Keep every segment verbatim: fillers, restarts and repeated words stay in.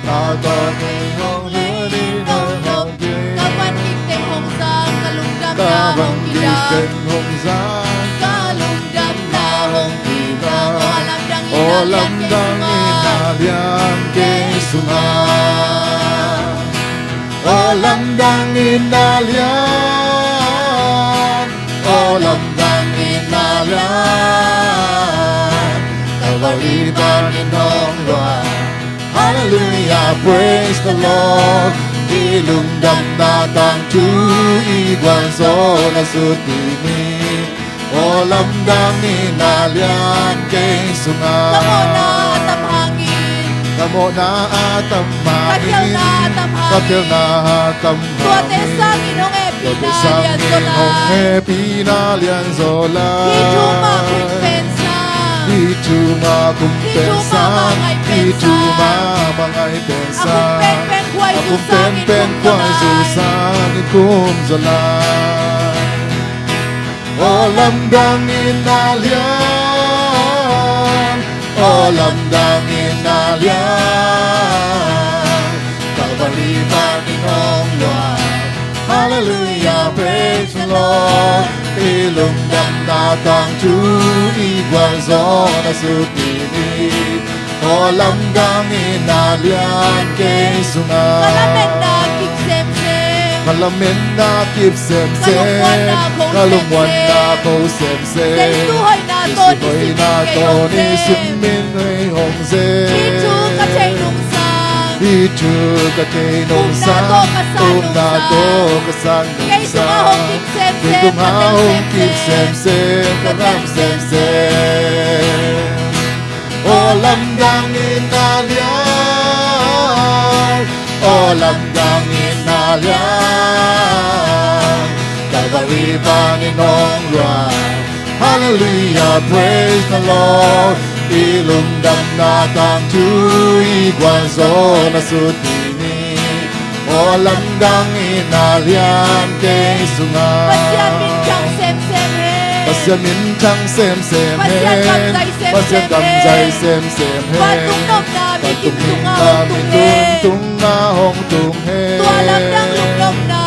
Ka van gik teng hong zang, ka lungdamna hong kidam. Ka lungdamna hong kidam. Aw lamdang in a lian kei sungah. Aw lamdang in a lian. Aw lamdang in a lian. Kalvari panin hong luah. Hallelujah, praise the Lord. I lungdamna tangthu i gualzawhna sut ding hi. Aw lamdang in a lian kei sungah. Ka mawhna a tam hangin. Ka mawhna a tam hangin. Ka khialhna a tam hangin. Ka khialhna a tam hangin. Tuate sangin hong hehpihna lian zaw lai. Hong hehpihna lian zaw lai. Hih thu mah kumpen sang. Hih thu mah kumpen sang. Hih thu mah ngaihpen sang. A kumpen pen khuai zu sangin kum zaw lai. Aw lamdang in a lian. Aw lamdang in a lian. Kalvari panin hong luah. Hallelujah, praise the Lord. I lungdamna tangthu i gualzawhna sut ding hi. Aw lamdang in a lian kei sungah. Ka lametna kip semsem. Ka lametna kip semsem. Ka lungmuanna ko semsem. Jesu hoihna tawh nisim min kei hong sem. Hih thu ka thei nungsang. Hih thu ka thei nungsang. Upna tawh ka san nungsang. Kei tungah hong kip semsem. Kei tungah hong kip semsem. Ka sem semsem. Aw lamdang in a lian. Aw lamdang in a lian. Kalvari panin hong luah. Hallelujah, praise the Lord. I lungdamna tangthu i gualzawhna sut ding hi. Aw lamdang in a lian kei sungah. Pasian minthang semsem hen. Pasian minthang semsem hen. Pasian kamzai semsem hen. Pasian kamzai semsem hen. Vantung nopna mikim tungah hong tung hen. Vantung nopna mikim tungah hong tung hen. Tua lamdang lungnopna.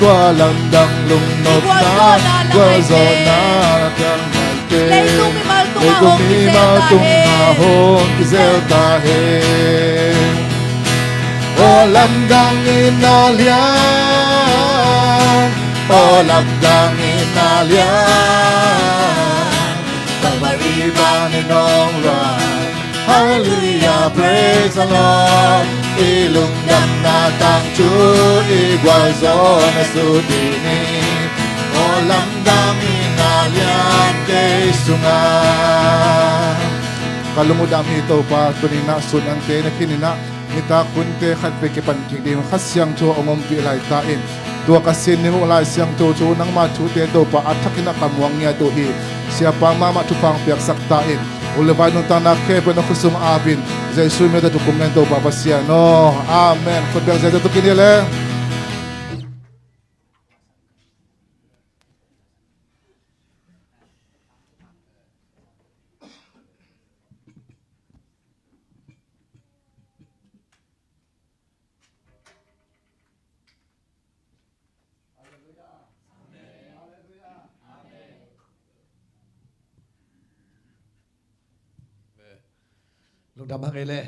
Tua lamdang lungnopna. I gualzawhna lamdang. Leitung mimal tungah hong kizel ta hen. Aw lamdang in a lian. Aw lamdang in a lian. Kalvari panin hong luah. Hallelujah, praise the Lord. I lungdamna tangthu i gualzawhna sut ding hi. Aw lamdang in a lian kei sungah. Ka lung uh dam hi Topa, tuni-in ah sun ante na khin in ah nitak hunte khat vei kipan kik ding Kha Siangtho hong ompih lai ta in. Tua ka sin ning uh Lai Siangtho thu nangma thute Topa a thakin ah ka muang ngiat uh hi. Siapa mahmah thupha hong piaksak ta in. U le vai nuntakna khempeuh na khutsung a ap in. Jesu min tawh thupha hong ngen Topa Pasian aw. Amen. Khut beng Jesu tawh kinial le. Lungdam hang ei le.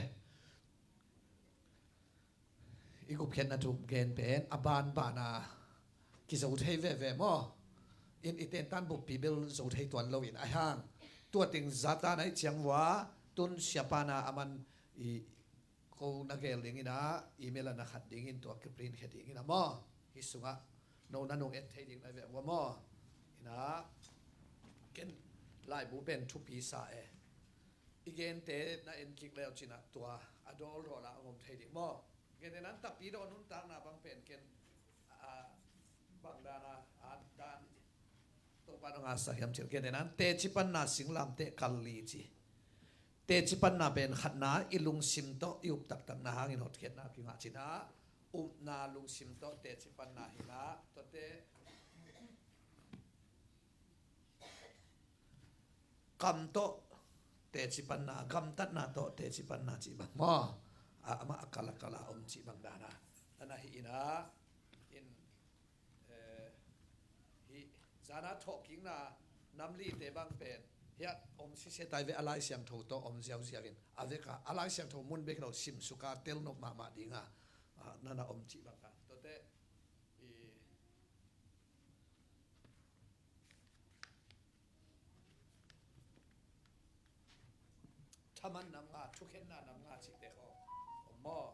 I gupkhiatna thu gen pen a banbana kizo thei veve maw? In i tentan buppi bel zo thei tuan lo in a hang tua ting zatan a i ciang vua tun siapana a man i ko na gel dingin ah email a na khat dingin tua kiprint khia dingin ah maw? Hi sungah no na nung et thei ding na veh vua maw? Inah ken laibu pen thupi sa e. I gente na en kik leu cinah tua a dawldawl ah a ngom thei ding maw? Gente nan tapi daw nuntakna bang pen ken a bang dana a dan Topa dong a sa hiam cil gente nan teci panna singlamteh kal li ci. Teci panna pen khatna i lungsim tawh i up taktakna hangin hotkhiatna kingah cinah upna lungsim tawh teci panna hinah tuate kam tawh teci panna, gamtatna tawh teci panna cih bang maw? a, amah a kal a kal a om cih bang dan a, a na hi in a, in, eh, hih zana thawhkikna nam lite bang pen hiah om sisia tai ve, a Lai Siangtho tawh om ziauziau in, a vek a, a Lai Siangtho mun bek hi lo, simsuk a telnop mahmah ding a, a, na na om cih bang a, tuate i thaman nam nga, thukhenna nam nga cihte khawng om maw?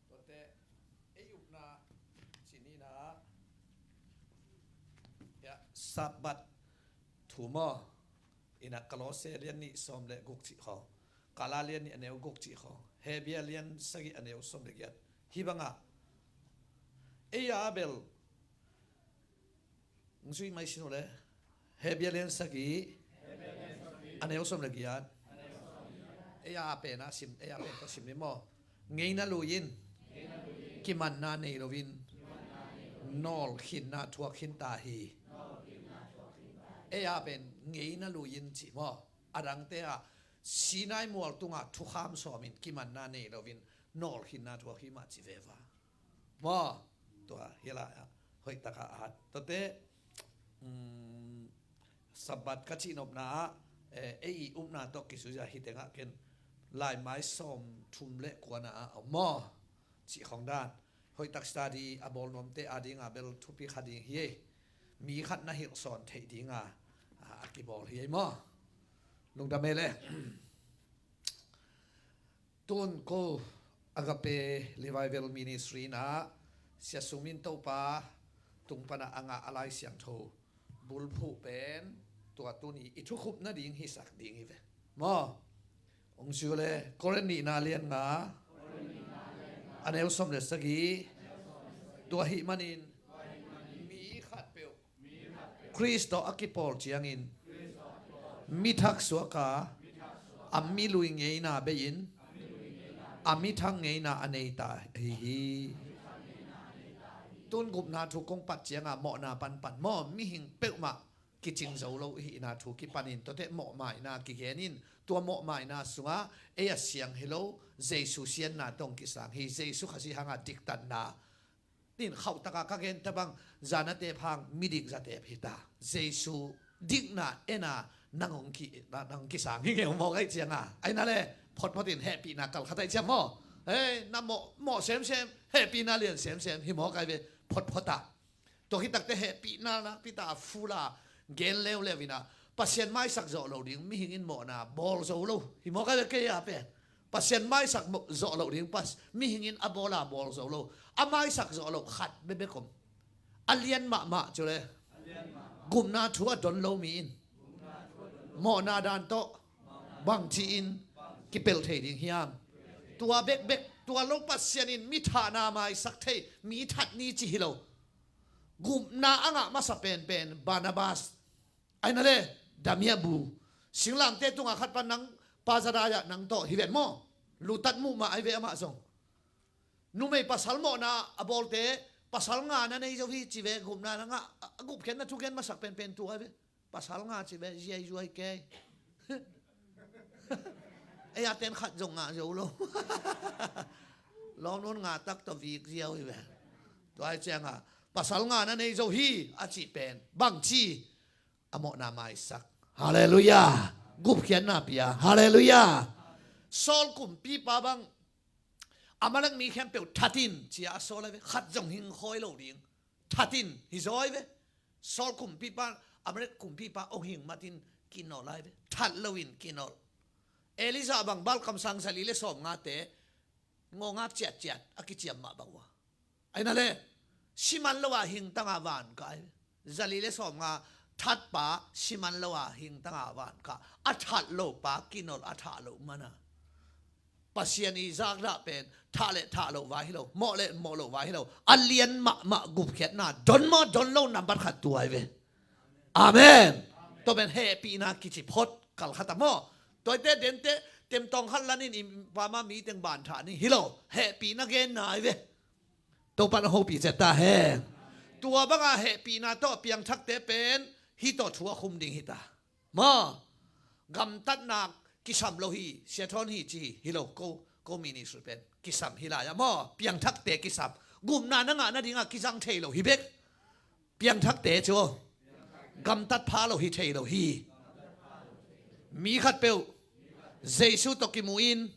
Tuate ei upna cih ni in a, hiah Sabbath thu maw? In a Kolose lian nih sawm le guk cih khawng, Gala lian nih a neu guk cih khawng, Hebru lian sagih a neu sawm le giat. Hih bang a ei a bel Ng zui mai sin uh le. Hebru lian sagih a neu sawm le giat. Ei a pen a sim, ei a pen tawh sim ni maw? Ngeina lui in, kimanna nei loin nawlkhinna thuak khin ta hi. Ei a pen ngeina lui in cih maw? A dangte ah Sinai mual tungah thukham sawmin kimanna nei loin nawlkhinna thuak hi mah ci veva. Maw? Tua hi lai ah hoih taka a hat. Tuate, um, Sabbath ka cihnopna ah, eh, ei i upna tawh kizui a hi tengah ken laimai sawm thum le kuana ah om maw? Cih khong dan. Hoih tak study a bawl nuamte a dinga bel thupi kha ding hi ei. Mi khat na hilh sawn theih dinga, a, a kibawl hi ei maw? Lungdam ei le. Tun ko Agape Revival Ministry in ah Sia Sung Min Topa tung panah a ngah a Lai Siangtho bulphuh pen tua tuni i thukhupna ding hisak ding hi ve. Maw? Ong siu le Korin nihna lian nga a neu sawm le sagih. Tua ahih manin mi khatpeuh Khrist tawh a kipawl ciangin mi thak suak a, a mi lui ngeina bei-in a mi thak ngeina a nei ta hi hi. Tun gupna thu kong pat cianga mawhna panpan maw, mihing peuhmah kicing zo lo ihina thu kipanin tuate mawhmaina kigenin, tua mawhmaina sungah ei a siang hi lo Jesu sianna tong kisang hi. Jesu Khazih hanga diktatna in khauhtaka ka gen tabang, zanate phang midik zatep hita. Jesu dikna ena nang hong ki, na, nang hong kisang hi ngeu mawk aih cianga. Aina le, photphot in hehpihna kalkhat aih ciang maw? Hei, na mawh, mawh semsem, hehpihna lian semsem hi mawk aih ve, photphot ah. Tua hitakte hehpihna na pita a fula gen leuleu ina, Pasian maisak zawh lo ding mihing in mawhna bawl zo lo hi mawk aih ve kei a pen. Pasian maisak zawh loh ding, mihing in a bawl a bawl zo lo. A maisak zawh loh khat bekbek om. A lian mahmah cu le gupna thu a don lo mi in mawhna dan tawh bangci in kipelh thei ding hiam? Tua bekbek, tua lo Pasian in mi thahna maisak thei, mi that ni ci hi lo. Gupna a ngah masa penpen Barnabas. Aina le, damia bu. Singlamte tunga khat pan nang pa Zadaia nang tawh hi ven maw? Lutat muhmah ai ve amah zong. Numei pasal mawhna a bawlte, pasal nga na nei zo hi ci ve, gupna na ngah, a gupkhiatna thugen masak penpen tu ai ve. Pasal nga ci ve, ziai zuai kei. Ei a ten khat zong ngah zo lo. Lawmnun nga tak tawh vik ziau hi ve. Tua ai cianga pasal nga na nei zo hi a cih pen bangci a mawhna maisak. Halleluiah. Gupkhiatna pia. Halleluiah. Saul kumpipa bang Amalek mi khempeuh thatin cia a sawl ai ve. Khat zong hing khawi lo ding. Thatin hi zaw ai ve. Saul kumpipa, Amalek kumpipa ong hing matin kinol ai ve. That loin kinol. Elijah bang Baal kamsang zali le sawm ngate ngawngak ciatciat a kiciam mah bang ua. Aina le, siman lo a hingtanga van ka ai. Zali le sawm nga thatpa siman lo a hingtanga van ka. A that lo pa kinol a thah lo mana. Pasian i zakdah pen thah le thah lo vai hi lo, mawh le mawh lo vai hi lo. A lian mahmah gupkhiatna don maw don lo nambat khat tu ai ve. Amen. Tua pen hehpihna kici phot kalkhata maw. Tuaite dente temtawng khat lanin i pama mi teng ban thah ni hi lo. Hehpihna genna ai ve. Topan a hopih zet ta hen. Tua banga hehpihna tawh piangthakte pen hih tawh thu a khum ding hita. Maw, gamtatnak kisam lo hi, siathawn hi ci hi lo ko. Ko ministry pen kisam hi lai-ah maw, piangthakte kisam. Gupna na ngah nadingah kizang thei lo hi bek. Piangthakte cu gamtat pha lo hi thei lo hi. Mi khatpeuh Jesu tawh kimu in,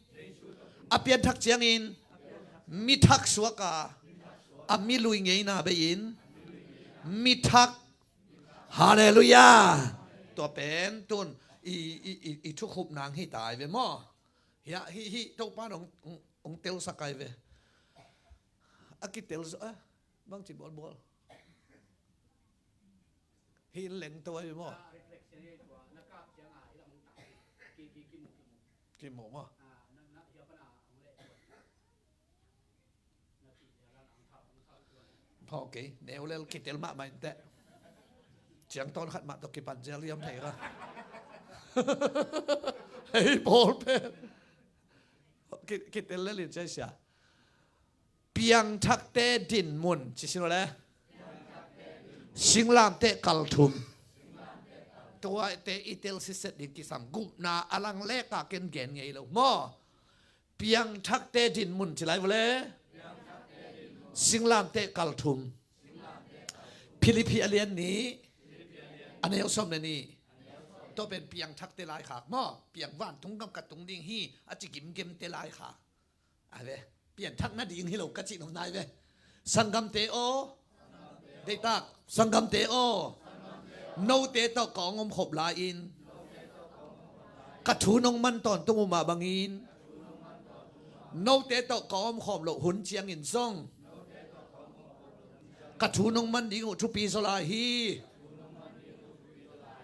a pianthak ciangin mi thak suak a, a mi lui ngeina bei-in mi thak. Halleluiah. Tua pen tun i, i, i, i thukhupna hi ta ai ve maw? Hiah, hih, hih Topa in hong, hong, hong telsak ai ve. A kitel zo, eh, bangci bawlbawl. Hih in leng to ai ve maw? Kimu maw? Phawk kei, neu lel kitel mahmah inteh. Ciangtawn khat mah tawh kipan zel hiam thei ka. Hei pawl pen. Ki-, kitel lel in cia sia. Piangthakte dinmun ci sin le. Singlamteh kal thum. Tuate i tel siset ding kisam, gupna a lang leka ken gen ngei lo maw? Piangthakte dinmun ci lai vawle. Singlamteh kal thum. Philippi a lian nih, a neu sawm le nih. Tua pen piangthakte laikhak maw? Piang vantung gam ka tung ding hi a ci gimgemte laikhak. A ve, pianthak nading hi lo ka cih nop nai ve. Sanggamte aw, deihtak, sanggamte aw, note tawh ka hong omkhop lai-in ka thu nong man tawntung uh mah bangin, note tawh ka omkhawm loh hun ciangin zong ka thu nong man ding uh thupi zaw lai hi.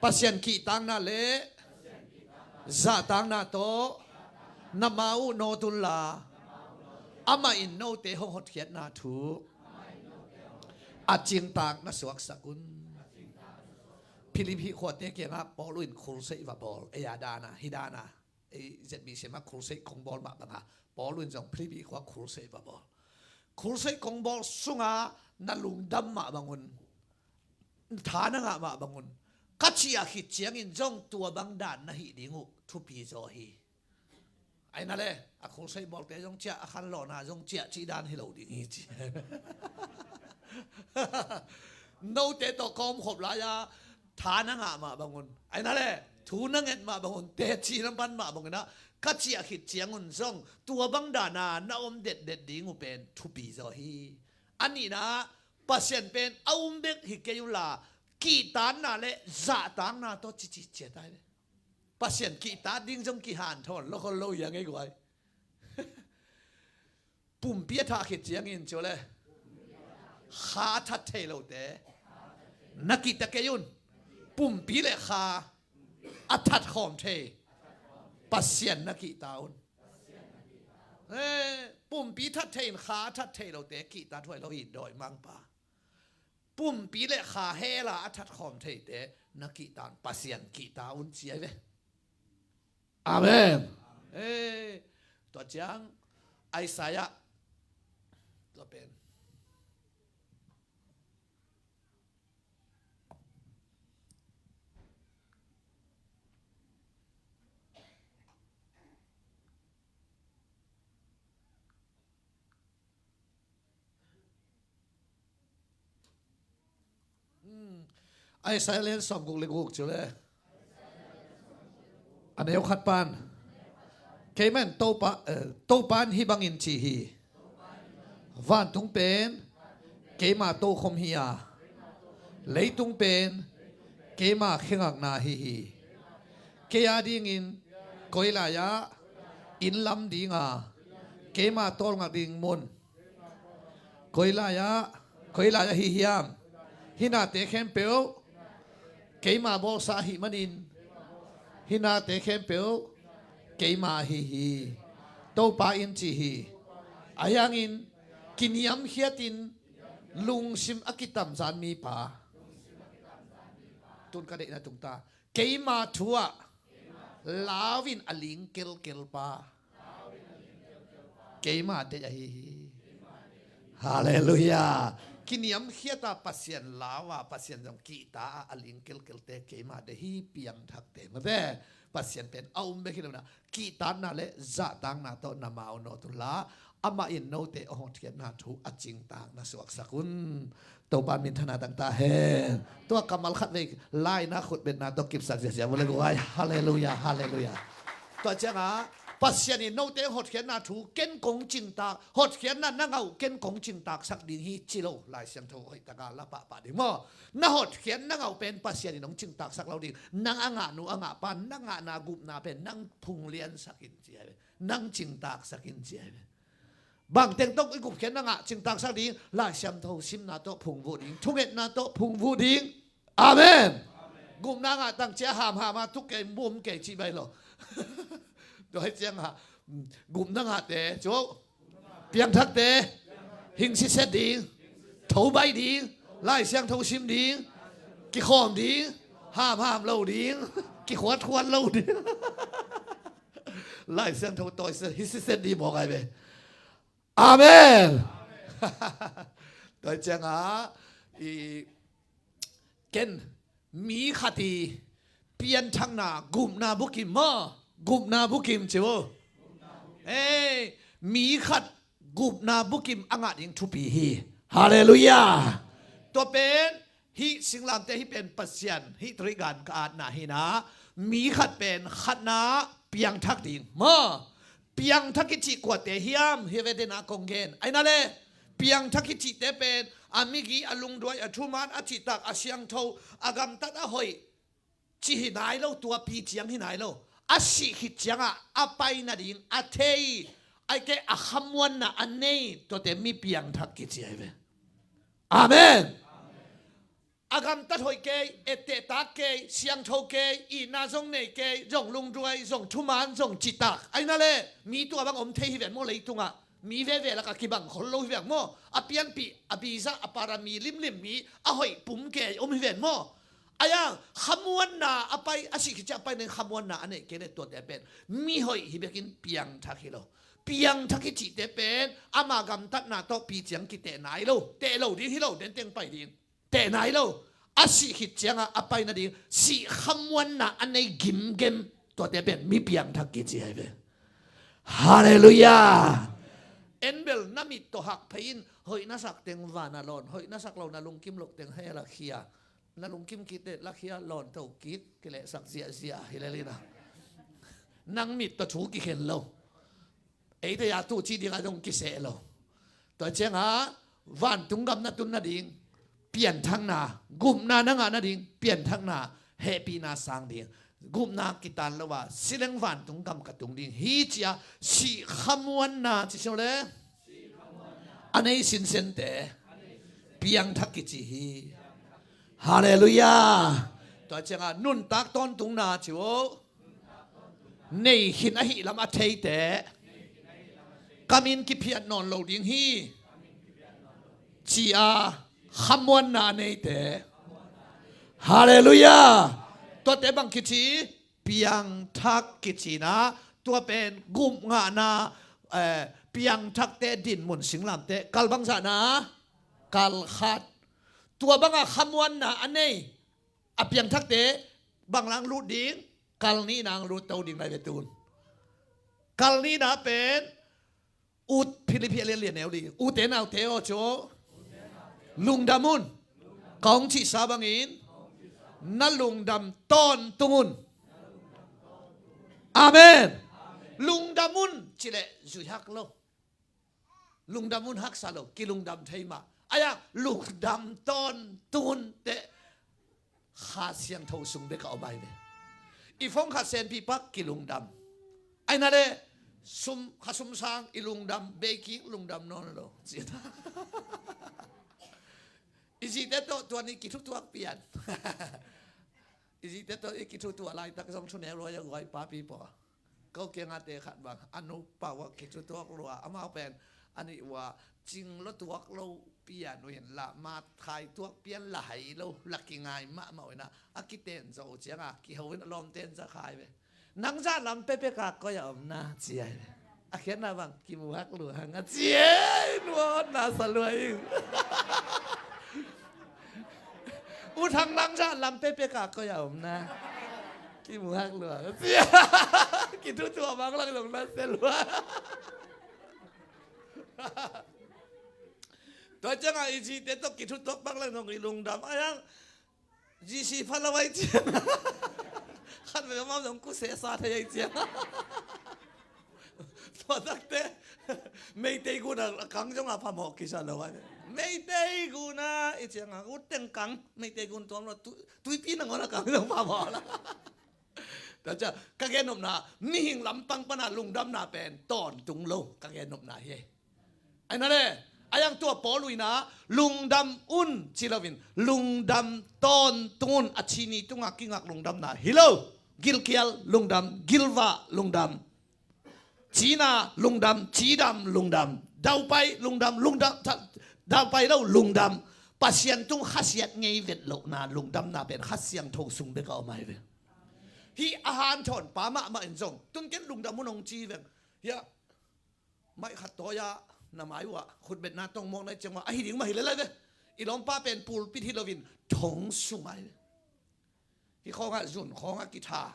Pasian kihtakna le zahtakna tawh na ma uh nawt unla, amah in note hong hotkhiatna thu a cingtak na suaksak un. Philippi khuate kiangah Paul in crusade va bawl, ei a dana, hi dana. Ei Z B C mah crusade kong bawl mah banga Paul in zong Philippi khua crusade va bawl. Crusade kong bawl sunga na lungdam mah bangun, tha na ngah mah bangun, ka ciah khit ciangin zong tua bang dan na hih ding uh thupi zaw hi. Aina le, a crusade bawlte zong ciah, a khanlawhna zong ciah cih dan hi lo ding hi ci. Note tawh ka omkhop lai-a tha na ngah mah bangun, aina le thu na nget mah bangun, teci na pan mah bangun ah ka ciah khit ciangun zong tua bang dana na om detdet ding uh pen thupi zaw hi. A nihna, Pasian pen a um bek hi kei unla, kihtakna le zahtakna tawh cici ciat ai ve. Pasian kihtak ding zong kihanthawn lo khol lo hi a ngei guai. Pumpi a thah khit ciangin cu le kha a that thei lote na kihta kei un. Pumpi le kha a that khawm thei Pasian na kihta un. Eh, pumpi that thei in kha a that thei lote kihta thuai lo hi dawimangpa. Pumpi le kha hela a that khawm theite na kihta un, Pasian kihta un ci ai ve. Amen. Eh, tua ciang Isaiah tua pen. Hmm. Isaiah lian sawmguk le guk cu le. A neu khat pan. Keimah in Topa, eh, Topa in hih bangin ci hi. Vantung pen keima tokhom hi a, leitung pen keima khe ngakna ahi hi. Kei a dingin koi lai-ah inn lam dinga, keima tawlngak ding mun koi lai-ah, koi lai-ah hi hiam? Hih nate khempeuh keima bawlsa ahih manin hih nate khempeuh keima ahi hi. Topa in ci hi. Ahi hangin kiniamkhiatin lungsim a kitamzan mipa, tun ka deihna tungta, keima thu ah lau in a ling kelkel pa, keima deih ahi hi. Halleluiah. Kiniamkhiat a Pasian lau a, Pasian zong kihta a, a ling kelkelte keima deih hi, piangthakte mate. Pasian pen a um bek hi lo na, kihtakna le zahtakna tawh na mau nawt unla, amah in note a hotkhiatna thu a cingtak na suaksak un. Topa minthanna tangtak hen. Tua kammal khat vei laina khutbetna tawh kipsak ziazia vua le guai. Halleluiah, halleluiah. Tua ciangah Pasian in note hotkhiatna thu ken kong cingtak, hotkhiatna na ngah uh ken kong cingtaksak ding hi ci lo. Lai Siangtho hoihtaka la pahpah ding maw? Na hotkhiat na ngah uh pen Pasian in hong cingtaksak lo ding. Nang a ngah nu a ngah pa, na ngahna gupna pen nang phungliansak in ci ahi ve. Nang cingtaksak in ci ahi ve. Bangteng tawh i gupkhiatna ngah cingtaksak ding, Lai Siangtho simna tawh phungvuh ding, thungetna tawh phungvuh ding. Amen. Gupna ngah tang cia hamham a tuk kei, mum kei cih bai lo. Tua hi ciangah gupna ngahte cu piangthakte, hing siset ding, tho baih ding, Lai Siangtho sim ding, kikhawm ding, hamham lo ding, kikhuatkhuat lo ding. Lai Siangtho tawi siset, hi siset ding mawk ai ve. Amen. Tua ciangah i ken mi khat i pianthakna gupna bukim maw? Gupna bukim ci uh. Ei, mi khat gupna bukim a ngah ding thupi hi. Halleluiah. Tua pen hih singlamteh hih pen Pasian hih tawh hih gan ka atna hi na, mi khat pen khatna piangthak ding maw? Piangthak i cih kuate hiam? Hi ve dena kong gen. Aina le piangthak i cihte pen a migi, a lungduai, a thuman, a cihtak, a siangtho, a gamtat, a hoih cih hi nai lo, tuapi ciang hi nai lo. A sih khit ciangah a pai nading a thei, ai ke a khamuanna a nei, tuate mi piangthak kici ai ve. Amen. A gamtat hoih kei, ettehtak kei, siangtho kei, itna zong nei kei, zong lungduai, zong thuman, zong citak. Aina le mi tua bang om thei hi ven maw leitungah? Mi veve lakah kibang khol lo hi veng maw? A pianpih, a biza, a parami limlim mi, a hoih pum kei om hi ven maw? Ai-a khamuanna a pai, a sih khit ciang a pai nading khamuanna a neih kei le tuate pen mi hoih hi bekin piangthak hi lo. Piangthak hi cihte pen ama gamtatna tawh pi ciang kiteh nai lo. Teh lo ding hi lo, denteng pai ding. Teh nai lo. A sih khit ciangah a pai nading sih khamuanna a nei gimgem, tuate pen mi piangthak kici ai ve. Halleluiah. En bel na mit tawh hak phei in, hoih na sak teng van a lawn, hoih na sak lo na lungkim loh teng hell a khia. Na lungkim kit le lakhia lawn to kit, kilehsak ziahziah hi lel ina. Nang mit tawh thu kikhen lo. Eite a tu ci dingah dong kiseh lo. Tua ciangah vantung gam na tun nading pianthakna, gupna na ngah nading pianthakna, hehpihna sang ding. Gupna kitan lo a, si leng vantung gam ka tung ding hi ci a, sih khamuanna ci sio le a nei sinsente piangthak kici hi. Halleluiah. Tua ciangah nuntak tawntungna ci uh. Nei khin ahih lam a theite, ka min kiphiat nawn lo ding hi ci a khamuanna a neite. Halleluiah. Tuate bang kici? Piangthak kici na. Tua pen gupngahna, eh, piangthakte dinmun singlamteh kal bangzah na? Kal khat. Tua banga khamuanna a nei a piangthakte bang lang lut ding? Kal nihna ang lut to ding lai ve tun. Kal nihna pen ut Philippi a lian lian neu li. Ute naute aw cu lungdam un. Ka hong cihsa bangin na lungdam tawntung un. Amen. Lungdam un cileh zuihak lo. Lungdam un haksa lo, kilungdam thei mah. Ai-a lungdam tawntung un teh Kha Siangtho sung bek a om ai ve. I phone khat senpi pak kilungdam. Aina le sum, kha sum sang i lungdam, beikik lungdam nawn lo. I zite tawh tuan i kithutuak pian. I zite tawh i kithutuak laitak zong thuneu luai a guai papi paw. Ko kiangah te khat bang a nu pau ah kithutuak lua, amau pen a nih ua cing lo tuak lo pian uh in la, matkhai tuak pian la hai lo, la kingai mahmah uh in a, a kiten zawh uh ciangah kiho in a lawmten za khai ve. Nang zah lam pepeka koi a om na ci ai ve. A khiatna bang, kimuhak lua hang a ci e, nuawnna sa lua ing. U Thang nang zah lam pepek a koi a om na. Kimuhak lua hang a ci e. Kithutuah bang lang zong na sia lua. Tua ciangah i zite tawh kithutuak bang lang zong i lungdam a yang. G C pha lo ai ciang. Khat vei amau zong kuseh sa thei ai ciang. Tua takte Meitei gun a kang zong a phamawh kisa lo ai. Meitei gun a i ciang a ut teng kang, Meitei gun tuam lo, tu-, tuipi nangawn a kang zong phamawh lo. Tua ciang ka gennopna, mihing lampang pana lungdamna pen tawntung lo ka gennopna hi. Ai na le, a yang tua Paul uh ina lungdam un ci loin lungdam tawntung un, a ci ni tunga kingak lungdamna hi lo. Gilkial lungdam, gilvah lungdam, cina lungdam, cidam lungdam, daupai lungdam, lungdam, ta-, daupai lo lungdam. Pasian tung khasiat ngei vet lohna lungdamna pen Kha Siangtho sung bek a om ai ve. Hih a hanthawn pa mahmah in zong tun ken lungdam un hong ci veng. Hiah maih khat tawi-ah na mai uh ah khutbetna tongmuakna i ciang uh ah ahi ding mah hi le lai ve. I lawmpa pen pulpit hi loin thong sung ai ve. Hih khawngah zun khawngah kitha,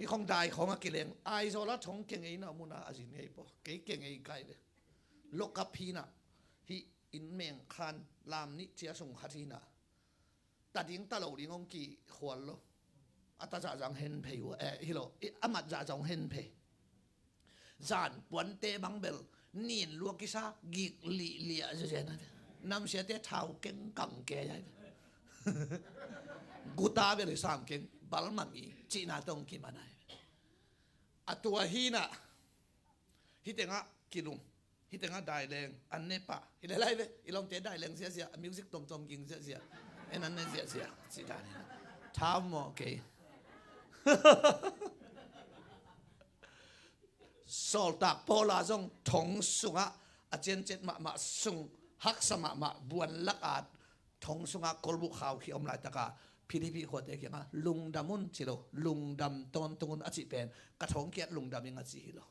hih khawng dai khawngah kileng, Aizawl ah thong kengei na munah a zin ngei paw, kei kengei kai ve. Lokap hinah, hih inn mengkhan lam nih cia sung khat hinah. Ta ding ta lo ding hong kikhual lo. A ta zahzah hong hen phei uh, eh, hi lo, i, a mat zahzah hong hen phei. Zan puante bang bel nin lua kisa gik lihliah zezen a. Namsiate thau keng kang ke ai. Guta bel i sam keng balmang i cihna tong kiman ai. A tua hinah hih tengah kilung. Hih tengah daileng, an ne pah. Hi le lai ve, i lawmte daileng ziahziah, a music tuamtuam ging ziahziah. En an ne ziahziah, ci dan hi. Tham maw kei. Sawltak Paula zong thong sungah a cianciat mahmah sung, haksa mahmah buan lakah thong sungah kolbuk khau khi om laitaka Philippi khuate kiangah lungdam un ci lo, lungdam tawntung un a cih pen ka thong kiat lungdam ing a ci hi lo.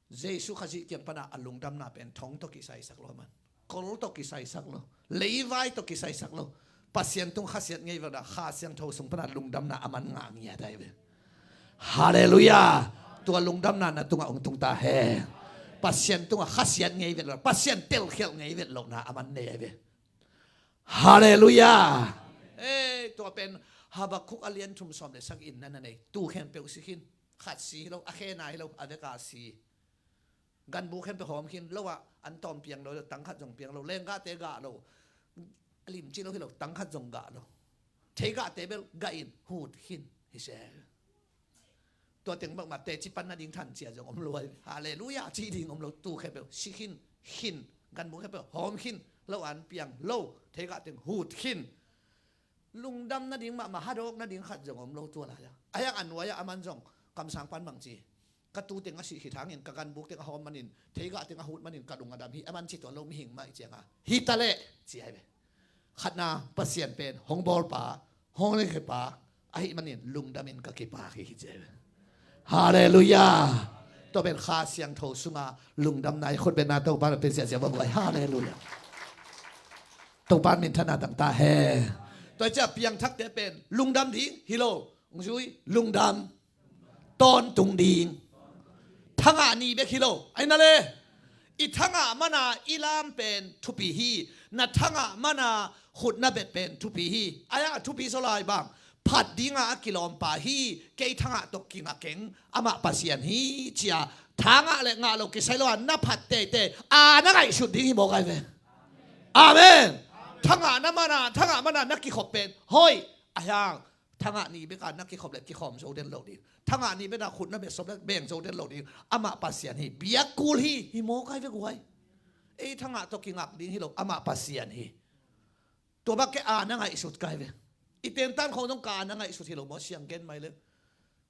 Jesu Khazih kiang pana a lungdamna pen thong tawh kisaisak lo man. Kol tawh kisaisak lo. Leivai tawh kisaisak lo. Pasian tung khasiat ngei vekna Kha Siangtho sung pana lungdamna a man ngah ngiat ai ve. Halleluiah. Tua lungdamna na tungah hong tung ta hen. Pasian tungah khasiat ngei vet lo. Pasian telkhialh ngei vet lohna a man nei ai ve. Halleluiah. Ei, tua pen Habakkuk a lian thum sawm le sagih in na na nei. Tu khempeuh si khin. Khat si hi lo, a khena hi lo, a veka si. Ganbuk khempeuh hawm khin lo ah, an tawm piang lo, tang khat zong piang lo, lenggahte gah lo, limci lo hi lo, tang khat zong gah lo. Theigahte bel gah in hut khin hi se. Tua teng bangmah teci pan nading than cia zong om lo ai. Halleluiah ci ding om lo, tu khempeuh si khin, khin, ganbuk khempeuh hawm khin lo, an piang lo, theigah teng hut khin. Lungdam nading mahmah, hadawk nading khat zong om lo tua lai-ah. A hiang a nuai-ah a man zong kamsang pan bang ci, ka tu teng a sih khit hangin ka ganbuk teng a hawm manin, theigah teng a hut manin ka lung a dam hi, a man ci tuan lo mihing mah i cianga hi ta leh ci ai ve. Khatna Pasian pen hong bawlpa, hong leikhiapa ahih manin lungdamin ka kipak hi ci ai ve. Halleluiah. Tua pen Kha Siangtho sunga lungdamna i khutbetna Topa na pen siahsiah va buai. Halleluiah. Topa minthanna tangta he. Tua ciah piangthakte pen lungdam ding hi lo. Hong zui lungdam. Tawntung ding. Thangah ni bek hi lo. Ai na le. I thangah mana i lam pen thupi hi. Na thangah mana khut na bet pen thupi hi. Ai a thupi so lai bang. Phat dinga a kilawmpa hi. Kei thangah tawh kingah keng. Amah Pasian hi cia. Thangah le ngah lo kisai lo a na phat teitei. A na ngaihsut ding hi mawk ai ve. Amen. Thangah na mana, thangah mana na kikhop pen. Hoi. A hiang. Thangah ni beka na kikhop le kikhawm zo den lo ding. Thangah ni beka khut na bek sop le beng zo den lo ding. Amah Pasian hi. Biakul hi. Hi mawk ai ve guai. Ei thangah tawh kingak ding hi lo. Amah Pasian hi. Tua bak kei a na ngaihsut kai ve. I tentan khawng zong ka a na ngaihsut hi lo maw siang gen mai le.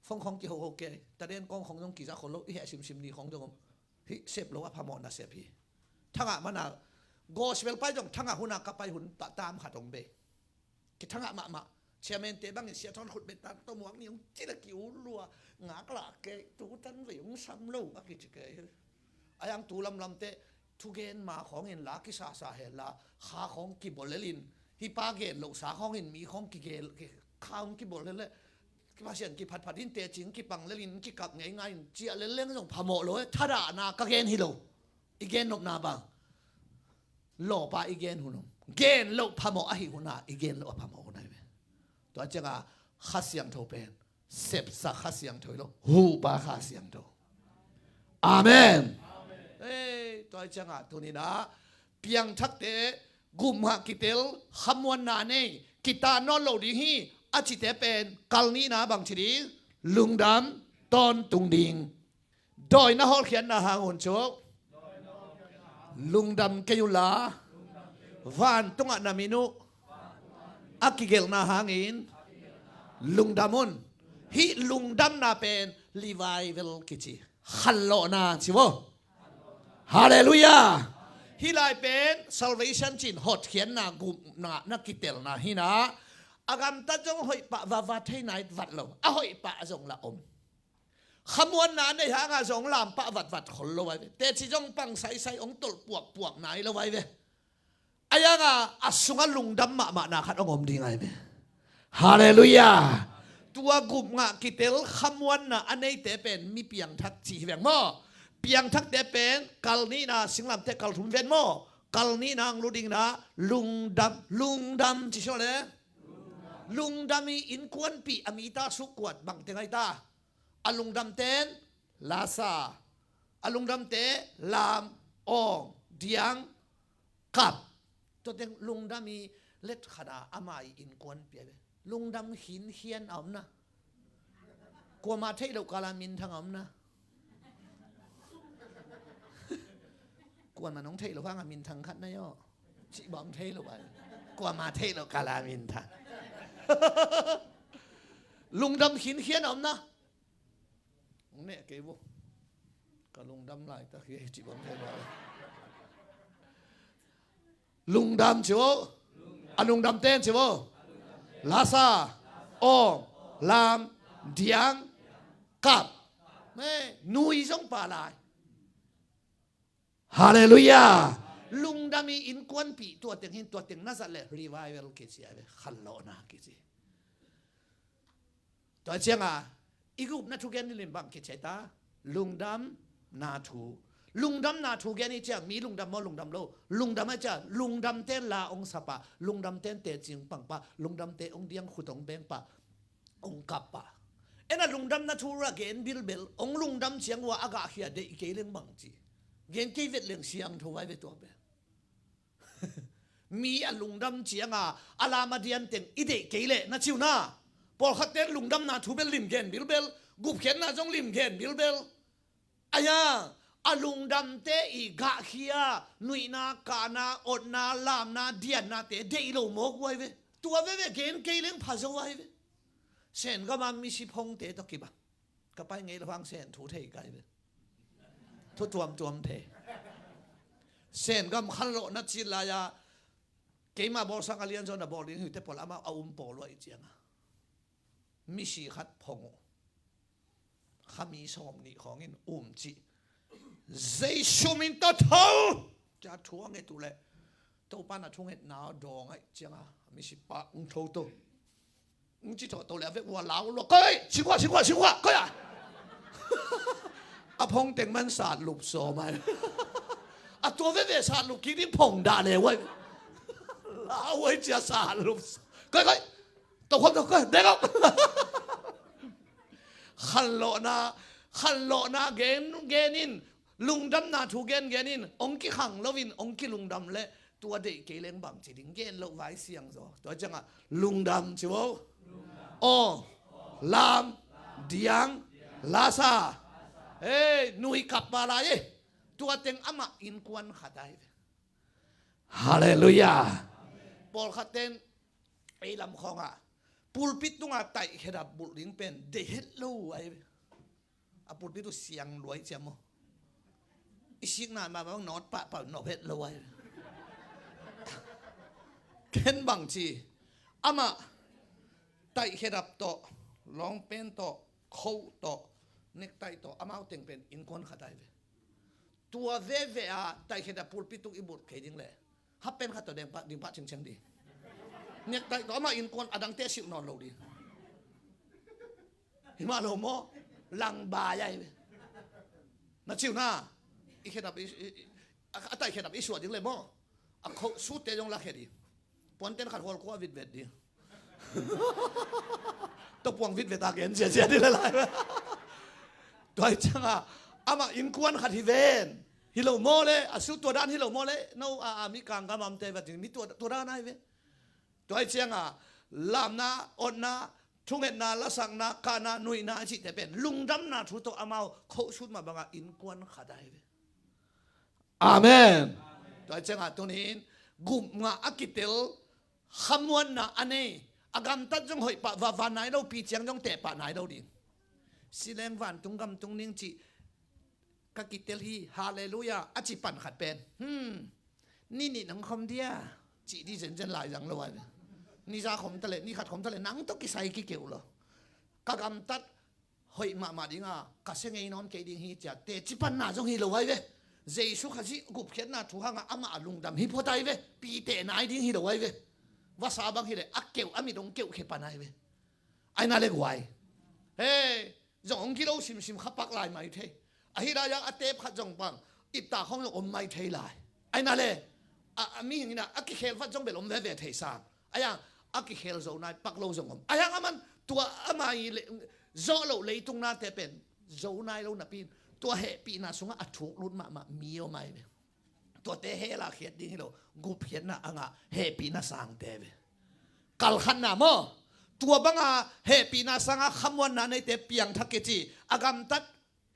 Fong khawng kihoho kei. Taden kawng khawng zong kizak khol lo. I heh simsim ni khawng zong om. Hih sep lo a phamawh nasep hi. Thangah mana gospel pai zong thangah huna ka pai hun ta tam khat hong bei. Kithangah mahmah. Chairman te bangin sia thawn khut bet tan tawmuak ni hong cila ki u lua. Ngak lah kei tu tan vei hong sam lo a kici kei hi. A yang tu lamlam te thugen ma khawngin la kisasa hen la, kha khawng kibolelin, hi pa gen loh sa khawngin mi khawng kigel, kha khawng kibolel le, Pasian kiphatphat in tecing kipang lelin kikap ngeingai in ciah lel leng zong phamawh lo e. Thadahna ka gen hi lo. I gen nopna bang lawpa i gen hun om. Gen loh phamawh ahi huna i gen loh a phamawh hun ahi ve. Tua cianga Kha Siangtho pen sepsa Kha Siangtho hi lo, huhpa Kha Siangtho. Amen. Ei, tua cianga tunina piangthakte gupngah kitel khamuanna nei kita nawn lo ding hi. A cite pen kal nihna bang ci ding? Lungdam tawntung ding. Dawi na hawlkhiatna hang un cuk lungdam kei unla, vantungah na min uh a kigelhna hangin lungdam un. Hih lungdamna pen revival kici, khanlawhna ci vo. Halleluiah. Hih lai pen salvation cin hotkhiatna, gupna na kitelna hina. A gamtat zong hoih pah vava thei nai vat lo, a hoih pah zong la om. Khamuanna a nei hanga zong lampah vatvat khol lo ai ve. Teci zong pang saisai hong tolh puakpuak nai lo ai ve. A yanga a sunga lungdam mahmahna khat hong om ding ai ve. Halleluiah. Tua gupngah kitel khamuanna a neite pen mi piangthak ci hi veng maw? Piangthakte pen kal nihna singlamteh kal thum ven maw? Kal nihna ang lu dingna lungdam, lungdam ci sua le. Lungdam i innkuanpih a mita sukkuat bangte ngaita. A lungdamten lasa, a lungdamte lam, awng, diang, kap. Tuateng lungdam i letkhana ama i innkuanpih ai ve. Lungdam khinkhian a omna. Kuama theih loh kala minthang a omna. Kuama nong theih loh hanga minthang khat na yaw. Cih bawm theih loh ai. Kuama theih loh kala minthang. Lungdam khinkhian a omna. Nong neh kei vo. Ka lungdam laitak hi ei cih bang thei lo. Lungdam ci vo. A lungdam ten ci vo. Lasa, awng, lam, diang, kap. Nui zong pa lai. Halleluiah. Lungdam i innkuanpih tuateng hin tuateng na zat le revival kici ai ve, khanlawhna kici. Tua cianga i gupna thu gen ding bang kici ai ta? Lungdamna thu. Lungdamna thu gen i cia mi lungdam maw lungdam lo? Lungdam a cia lungdamten la hong sapa, lungdamten tecing pangpa, lungdamte hong diang khut hong bengpa, hong kappa. Ena lungdamna thu ra gen bilbel hong lungdam ciang ua a gahkhia deih kei leng bang ci. Gen kei vet leng siangtho vai ve tua pe. Mi a lungdam cianga a lam a dianteng i deih kei leh na ciuna. Pawlkhatte lungdamna thu bel limgen bilbel, gupkhiatna zong limgen bilbel. Aya, a lungdamte i gahkhia, nuihna, kahna, otna, lamna, diannate deih lo mawk uh ai ve. Tua veve gen kei leng pha zo ai ve. Sengama misi phongte tawh kibang. Ka pai ngei lo hang Sen thu thei kai ve. Thu tuamtuam thei. Sengam khanlawhna cil lai-a keima bawlsang a lianzaw na bawl ding hite pawl amah a um pawl uh ahi cianga misi khat phong uh. Khami sawm nih khawngin um cih. Jesu min tawh tho! Cia thu a nget uh leh Topa na thungetna dawng aih cianga misi pa ung tho to. Ung ci thawh to leh a vek ua lau lua koi singkhuah singkhuah singkhuah koi a. A phong teng man sat lup sawm ai. A tua veve sat lup kik ding phong dah le uai. Lau uai cia sat lup sawm. Koi koi. Tawh khawm tawh koi dek au. Khanlawhna, khanlawhna gen genin, lungdamna thu gengenin hong kikhang loin hong kilungdam leh tua deih kei leng bang ci ding gen loh vai siangzaw. Tua ciangah lungdam ci vo. Aw, lam, diang, lasa. Hei, nui kap pa lai e. Tua teng amah innkuan khat ai ve. Halleluiah. Pawlkhat ten ei lam khawngah pulpit tungah taih khedap bulh ding pen deih het lo ai ve. A pulpit uh siang luai ciam maw? I sikna mahmah bang nawt pahpah nop het lo ai. Ken bang ci amah taih khedap tawh, lawngpen tawh, khoh tawh, Nektai tawh amau teng pen innkuan khat ai ve. Tua veve a taihkhiat a pulpit tung i bulh kei ding leh, happen khat tawh deng pah, ding pah cingciang ding. Nektai tawh amah innkuan, a dangte silh nawn lo ding. Hi mah lo maw? Langbai ai ve. Na ciu na. I khedap, i, i, i, a, a taihkhiat a i suah ding leh maw? A khoh sute zong la khia ding. Puanten khat hual kua vitvet ding. Tua puang vitvet a gen ziazia ding leh lai. Tua hi ciangah amah innkuan khat hi ven. Hi lo maw leh, a su tua dan hi lo maw leh, no, a, a mi kang gam amte vat ding, mi tua, tua dan ai ve. Tua hi ciangah lamna, otna, thungetna, lasakna, kahna, nuihna a cihte pen lungdamna thu tawh amau khohsut mah bangah innkuan khat ai ve. Amen. Tua hi ciangah tunin gupngah a kitel, khamuanna a nei, a gamtat zong hoih pah, va, va nai lo, pi ciang zong teh pah nai lo ding. Sileng vantung gamtung ning cih ka kitel hi, halleluiah, a ci pan khat pen, hmm, ni nih nang khom dia, cih dih zenzen lai zang lo ai ve. Ni za khom ta leh, ni khat khom ta leh, nang tawh kisai kikeuh lo. Ka gamtat hoih mahmah dinga, ka sia ngei nawn kei ding hi cia teci panna zong hi lo ai ve. Jesu Khazih gupkhiatna thu hangah amah a lungdam hi phot ai ve. Pi teh nai ding hi lo ai ve. Vasa bang hi leh a keuh, a mit hong keuh khia pan ai ve. Ai na le guai. Hei, zong hong gilo simsim kha pak lai mai thei. Ahi lai-ah a tep khat zong bang ipta khong zong om mai thei lai. Ai na le, a, a mihing in a, a kikhel vat zong bel om veve thei sang. Ai a, a kikhel zo nai pak lo zong om. Ai a, aman tua ama i le, zawh loh leitung nate pen zo nai lo napi in, tua hehpihna sungah a thuk lut mahmah mi om ai ve. Tuate hela khiat ding hi lo, gupkhiatna a ngah hehpihna sangte ve. Kalkhatna maw? Tua banga hehpihna sanga khamuanna neite piangthak kici, a gamtat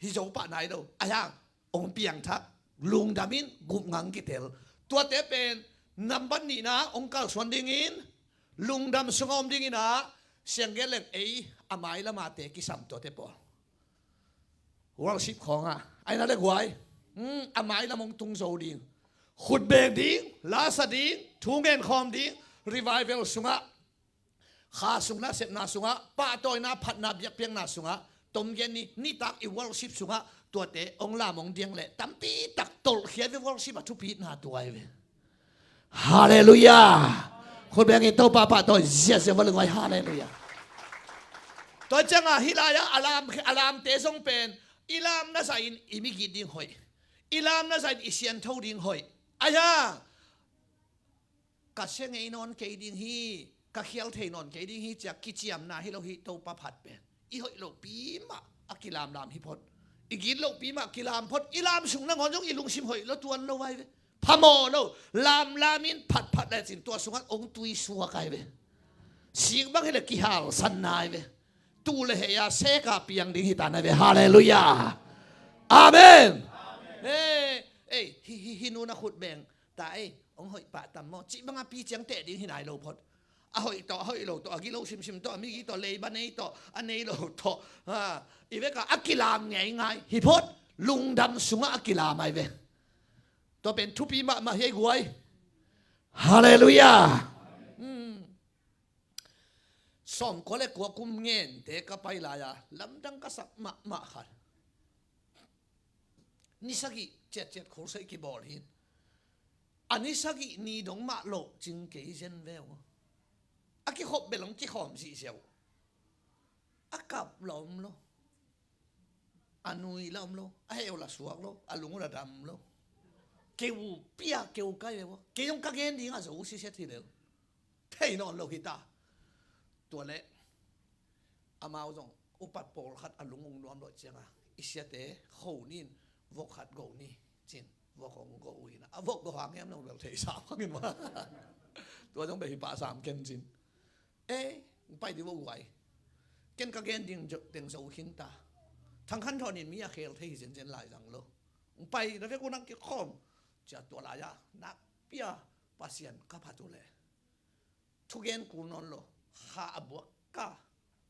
hi zo pah nai lo. Ai hang, hong piangthak, lungdam in, gupngah kitel. Tuate pen nambat nihna hong kalsuan dingin, lungdam sungah om dingin ah, siangget leng ei a mailamate kisam tuate pawl. Worship khawngah ai na le guai. Hmm, a mailam hong tung zo ding. Khut beng ding, lasa ding, thu ngen khawm ding, revival sungah, kha sungah, sepna sungah, pahtawina, phatna, biakpiakna sungah, tomgen ni, nitak i worship sungah, tuate hong lam hong diang leh tampi tak tolhkhia ve. Worship a thupitna tua ai ve. Halleluiah. Khut beng in Topa pahtawi ziazia va lungwai. Halleluiah. Tua ciangah hih lai-ah a lam, a lamte zong pen i lamna zahin i migit ding hoih, i lamna zahin i siantho ding hoih. Ai hang, ka sia ngei nawn kei ding hi, ka khial thei nawn kei ding hi cia kiciamna hi lo hi. Topa phat pen i hoih lopi mah a kilamlam hi phot. I git lohpi mah kilam phot. I lam sung nangawn zong i lungsim hoih lo tuan lo ai ve. Phamawh lo, lamlam in phatphat lecin tua sungah hong tuisuak ai ve. Sik bang hi le kihalsanna ai ve. Tu le hei a seka piang ding hi ta nai ve. Halleluiah. Amen. Hei, ei, hi, hi, hi nu na khut beng ta ei, hong hoih pah tam maw? Cih banga pi ciang teh ding hi nai lo phot. A hoih tawh, a hoih lo tawh, a gilo simsim tawh, a migi tawh, leiba nei tawh, a nei lo tawh, ha, i veka a kilam ngeingai hi phot. Lungdam sungah a kilam ai ve. Tua pen thupi mahmah hi ei guai. Halleluiah. Hmm. Sawmkua le kua kum ngente ka pai lai-a lamdang ka sak mahmah khat. Ni sagih ciatciat khulsei kibawl hi. A ni sagih ni dong mah loh cing kei zen ve uh. A kikhop bel hong kikhawm zihziah uh. A kap la om lo. A nui la om lo. A heu la suak lo. A lung uh la dam lo. Keu pia keu kai ve uh. Kei zong ka gen dingah zo uh sisiat hi lel. Thei nawn lo hi ta. Tua leh amau zong upat pawlkhat a lung ung nuam lo cianga i siate kho ni in, vok khat go ni cin, vok hong go uh hi na. A vok go hang hiam nong bel thei sam hangin ma. Tua zong bel hi pah sam ken cin. Ei, pai dih vok guai. Ken ka gen ding teng zo khin ta. Thang Khan Thawn in mi a khel thei hi zenzen lai zang lo. Pai na vek uh nang kikhawm. Cia tua lai-a nakpi-a Pasian ka phat uh leh thugen kul nawn lo, kha a buak ka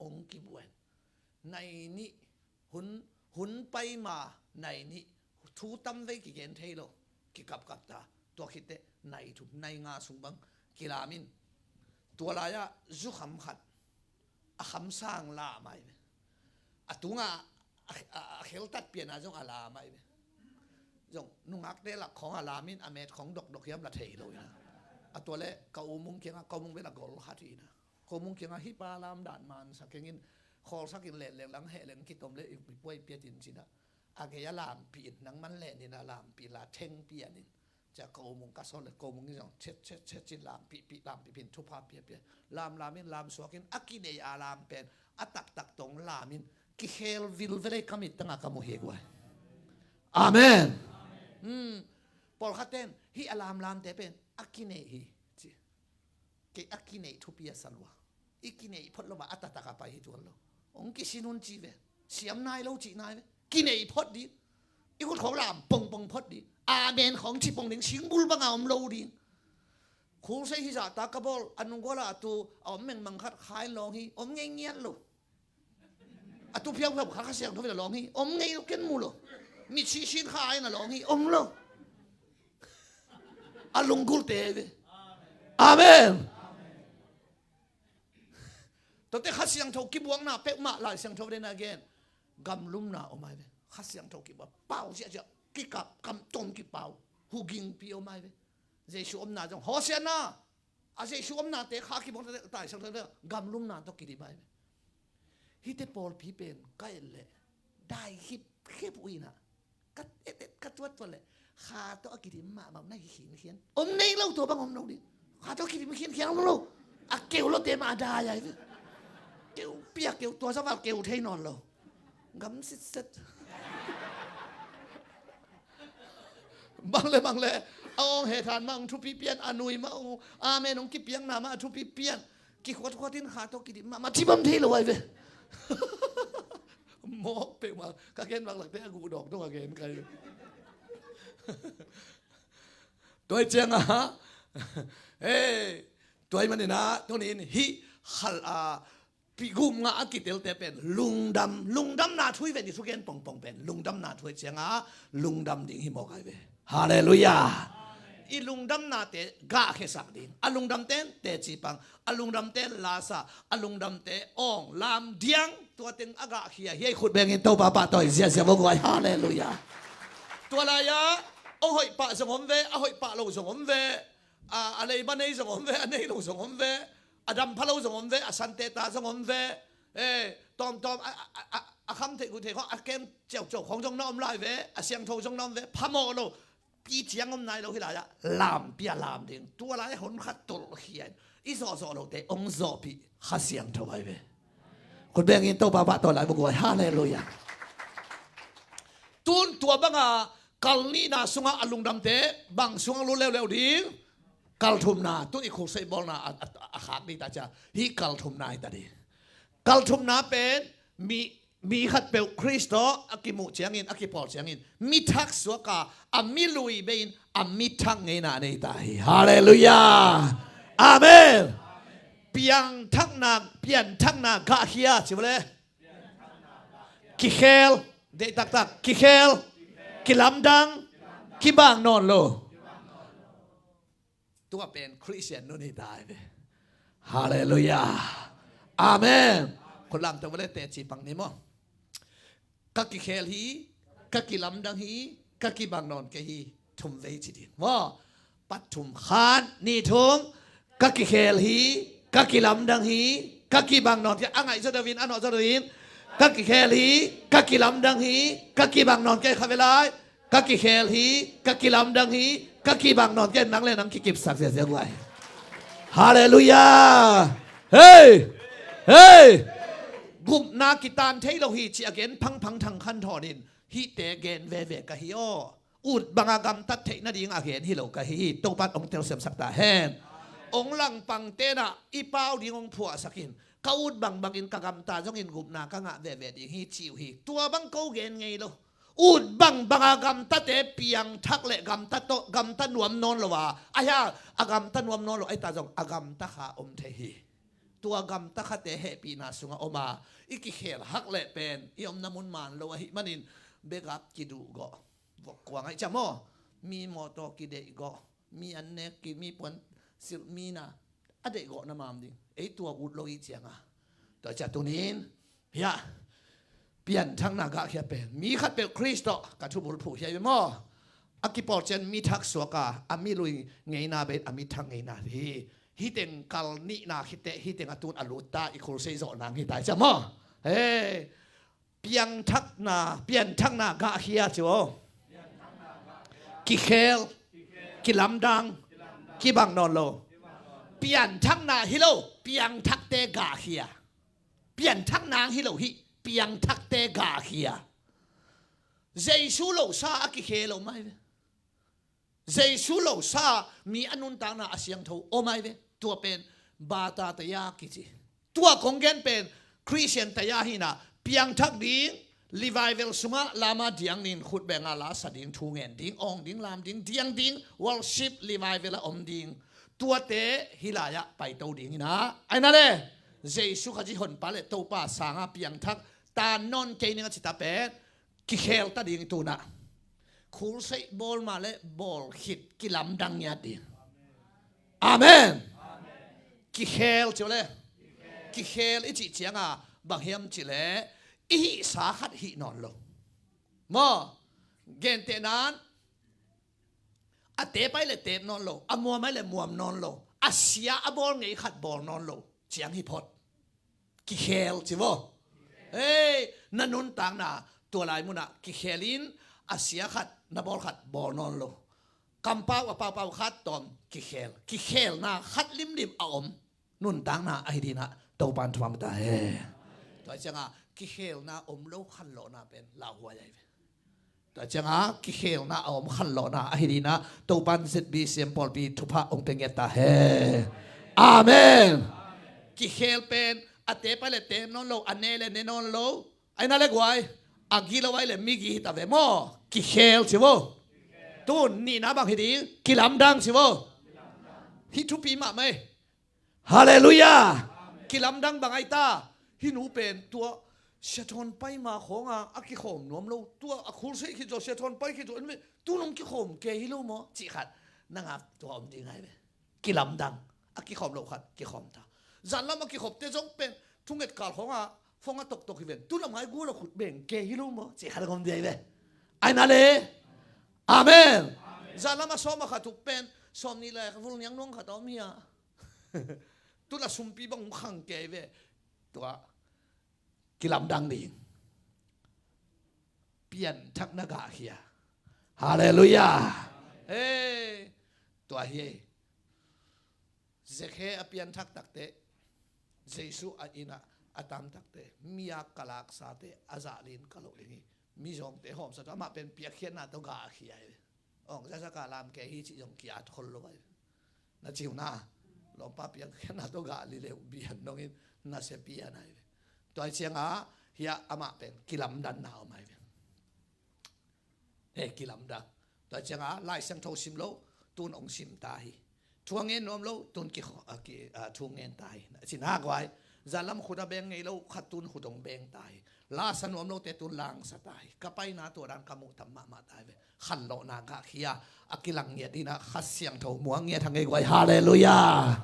hong kibuan. Nai nih hun, hun pai ma nai nih thu tamvei kigen thei lo, kikapkap ta. Tua khitteh nai thum nai nga sung bang kilam in. Tua lai-ah zukham khat a khamsang lam ai ve. A tungah a, a, a kheltat pian a zong a lam ahi ve. Zong nungakte lak khawng a lam in a met khawng dokdok hiam la thei lo ina. A tua le ka umung kiangah ka umung bel a gol khat hi ina. Ka umung kiangah hih pa lam dan mansak keng in khawlsak in lehleng lang hehleng kitom le i puai piat in cina. A gei a lampi in nang man leh nina lampi la theng pian in. Cia ko mung ka sawl le ko mung in zong chet chet chet cin lam pihpih lam pihpih in thupha piapia lam lam in lam suak in a kinei a lam pen a taktak tong lam in kikhel vilvel ei ka mit tangah ka mu hi guai. Amen. Pawlkhat ten hih a lamlamte pen a kinei hi ci. Kei a kinei thupi a sa lua. I kinei phot lo ma a taktak a pai hi tuan lo. Ong kisin un ci ve. Siam nai lo ci nai ve. Kinei phot di. I khut khawng lam pongpong phot di. Amen khawng ci pong ding singbul banga om lo ding. Khulsei hi zahta ka bawl a nungguala a tu a om mengmang khat khai lawng hi om ngei ngiat lo. A tu phiauphau kha kha siangtho vela lawng hi om ngei lo ken mu lo. Mit sihsin kha aina lawng hi om lo. A lunggulte ve. Amen. Tuate kha siangtho kibuakna peuhmah lai siangtho dena gen. Gamlumna om ai ve. Kha siangtho kibuak pau siahsiah kikap kamtom kipau. Hugingpi om ai ve. Jesu omna zong hosiana. A Jesu omnate kha kibawng tai siangtho gamlumna tawh kidim ai ve. Hihte pawlpi pen ka et leh dai khipkhep uh inah ka et et ka tuat tuat leh kha tawh a kidim mahmah na hi khinkhian om nei lo tua bang om lo ding. Kha tawh a kidim khiankhian om lo. A keu lote mah a dai ai ve. Keu pia keu tua zaval keu thei nawn lo. Gam sitset. Bang le bang le a awng hethan mah hong thupi pian a nui mah hong amen hong kipiakna mah a thupi pian. Kikhuatkhuat in kha tawh kidim mah mah thibam thei lo ai ve. Mawk peuhmah ka gen bang lakte a guh dawk dawk a gen kai ve. Tuai cianga hei tuai maninah tunin hih khal a Pi gum ngah a kitelte pen lungdam, lungdamna thu hi ve ni, thugen pongpong pen lungdamna thu hi cianga lungdam ding hi mawk ai ve. Halleluiah. I lungdamnate gahkhiasak ding, a lungdamte teci pang, a lungdamte lasa, a lungdamte awng lam diang, tua teng a gahkhia hi ei khut bengin Topa pahtawi ziazia vo guai. Halleluiah. Tua lai-ah a hoih pah zong om ve, a hoih pah lo zong om ve. A, a leiba nei zong om ve, a nei lo zong om ve, a dampha lo zong om ve, a santeta zong om ve. E, tawmtawm a, a, a, a kham theih guh theih khawng a kem ciauciau khawng zong na om lai ve, a siangtho zong na om ve, phamawh lo. Pi ciang om nai lo hi lai-ah lampi a lam ding, tua lai honkhat tolhkhia in i zawhzawh lote hong zawhpih Kha Siangtho ai ve. Khut bengin Topa pahtawi lai mawk guai. Halleluiah. Tun tua banga kal nihna sungah a lungdamte bang sungah lut leuleu ding? Kal thumna, tun i khulseih bawlna a, a, a khak ding ta cia. Hih kal thumna hi ta ding. Kal thumna pen mi, mi khatpeuh Khrist tawh a kimuh ciangin, a kipawl ciangin mi thak suaka a mi lui bei-in a mi thak ngeina a nei ta hi. Halleluiah. Amen. Piangthakna, pianthakna gahkhia ci vawle. Kikhel, deih taktak, kikhel, kilamdang, kibang nawn lo. Tua pen Khristian nun hi ta ai ve. Halleluiah. Amen. Khut lamto vawle, teci pang ni maw. Ka kikhel hi, ka kilamdang hi, ka kibang nawn kei hi. Thum vei ci ding maw. Pat thum, khat, nih, thum. Ka kikhel hi, ka kilamdang hi, ka kibang nawn kei. A ngaih zaw deuhin, a nawh zaw deuhin. Ka kikhel hi, ka kilamdang hi, ka kibang nawn kei. Kha ve lai. Ka kikhel hi, ka kilamdang hi, ka kibang nawn kei. Nang le nang kikipsak ziazia guai. Halleluiah. Hei. Hei. Gupna kitan thei lo hi ci a gen phangphang thang khan thawnin hihte gen veve ka hi aw. Ut banga gamtat theih nading a gen hi lo ka hi hi. Topan hong telsiamsak ta hen. Hong langpang tenah i pau ding hong phuahsak in, ka ut bangbangin ka gamta zongin gupna ka ngah veve ding hi ci uh hi. Tua bang ko gen ngei lo. Ut bangbanga gamtate piangthak le gamta tawh, gamta nuam nawn lo a, ahi a, a gamta nuam nawn lo ahi ta zong a gamta kha om thei hi. Tua gamta khate hehpihna sungah om a, i kikhel hak leh pen i omna mun man lo ahih manin begap kiduh gawh. Vok kuang ahi ciam aw. Mi mawtaw kideih gawh, mi an nek ki, mi puan silh, mi na a deih gawh na mam ding. Ei tua ut lo i cianga. Tua cia tunin hiah Pianthakna gahkhia pen mi khatpeuh Khrist tawh ka thubulphuh hi a hi ve maw? A kipawl ciang mi thak suak a, a mi lui ngeina bek a mi thak ngeina hi. Hih teng kal nihna khit teh hih teng a tun a lut ta, i khulsei zawh nang hi ta hi ciang maw? Hei, piangthakna, pianthakna gahkhia ci aw. Kikhel, kilamdang, kibang nawn lo. Pianthakna hi lo, piangthakte gahkhia. Pianthakna hi lo hi, piangthakte gahkhia. Jesu lo sa a kikhel om ahi ve. Jesu lo sa mi a nuntakna a siangtho om ahi ve. Tua pen bata taya kici. Tua kong gen pen Christian taya hi na, piangthak ding, revival sungah lama diang nin khut benga la sa ding, thu ngen ding, awng ding, lam ding, diang ding, worship revival a om ding. Tuate hih lai-ah paito ding hi na. Ahi na le, Jesu Khazih Honpa le Topa sanga piangthak ta nawn kei ning a cita pen kikhel ta ding i tuna. Khulseih bawl mah le bawl khit kilamdang ngiat ding. Amen. Kikhel ci aw le. Kikhel i cih cianga bang hiam cih le, i hihsa khat hih nawn lo. Maw, gentehnan, a teep ai le teep nawn lo, a muam ai le muam nawn lo, a sia a bawl ngei khat bawl nawn lo ciang hi phot. Kikhel ci vaw. Hei, na nuntakna tua lai munah kikhel in, a sia khat na bawl khat bawl nawn lo. Kampau a paupau khat tawm kikhel. Kikhelna khat limlim a om. Nuntakna ahi dinah Topan thupha ta he. Tua cianga kikhelna om lo khanlawhna pen lauhuai ahi ve. Tua cianga kikhelna a om khanlawhna ahi dinah Topan Z B C M pawlpi thupha hong pia ngiat ta he. Amen. Kikhel pen a teep ai le teep nawn lo, a ne le ne nawn lo. Ahi na le guai, a gilo ai le migi hi ta ve maw? Kikhel ci vaw. Tun nihna bang hi ding, kilamdang ci vaw. Hih thupi mahmah ei. Halleluiah. Kilamdang bang ai ta. Hih nu pen tua Sia Thawn Pai ma khawnga a kikhawm nuam lo. Tua a khulseih khit zaw, Sia Thawn Pai khit zaw, en ve, tu nong kikhawm kei hi lo maw cih khat nanga tua om ding ai ve. Kilamdang. A kikhawm lo khat kikhawm ta. Zanlam a kikhawmte zong pen thunget kal khawnga fong a toktok hi ven. Tu lam ngai gul a khut beng kei hi lo maw cih khat a om ding ai ve. Ahi na le. Amen. Zanlam a sawm a khat uk pen sawm nih le vul niang nuang khat a om hi a. Tu la sumpi bang hong khang kei ve. Tua kilamdang ding. Pianthakna gahkhia. Halleluiah. Hei, tua hi ei. Zekhe a pianthak takte, Jesu a innah a tam takte, mi a kalaksate a zahlin ka loh ding hi. Mizawngte hawmsa tawh amah pen piakkhiatna tawh gahkhia hi. Ong zazaka lam kei hi cih zong ki-at khol lo ai. Na ciu na lawmpa piakkhiatna tawh gah lileu bian dongin na sia pian ai ve. Tua cianga hiah amah pen kilamdanna om ai ve. He kilamdang. Tua cianga Lai Siangtho sim lo, tun ong sim ta hi. Thu a ngen nuam lo, tun ki, a, ki, a, thu ngen ta hi. Cina guai. Zalam khut a beng ngei lo, khat tun khut ong beng ta hi. La sa nuam lote tun langsa ta hi. Ka paina tua dan ka muhtam mahmah ta hi ve. Khanlawhna gahkhia a kilang ngiat dinah Kha Siangtho muang ngiat hang ei guai. Halleluiah.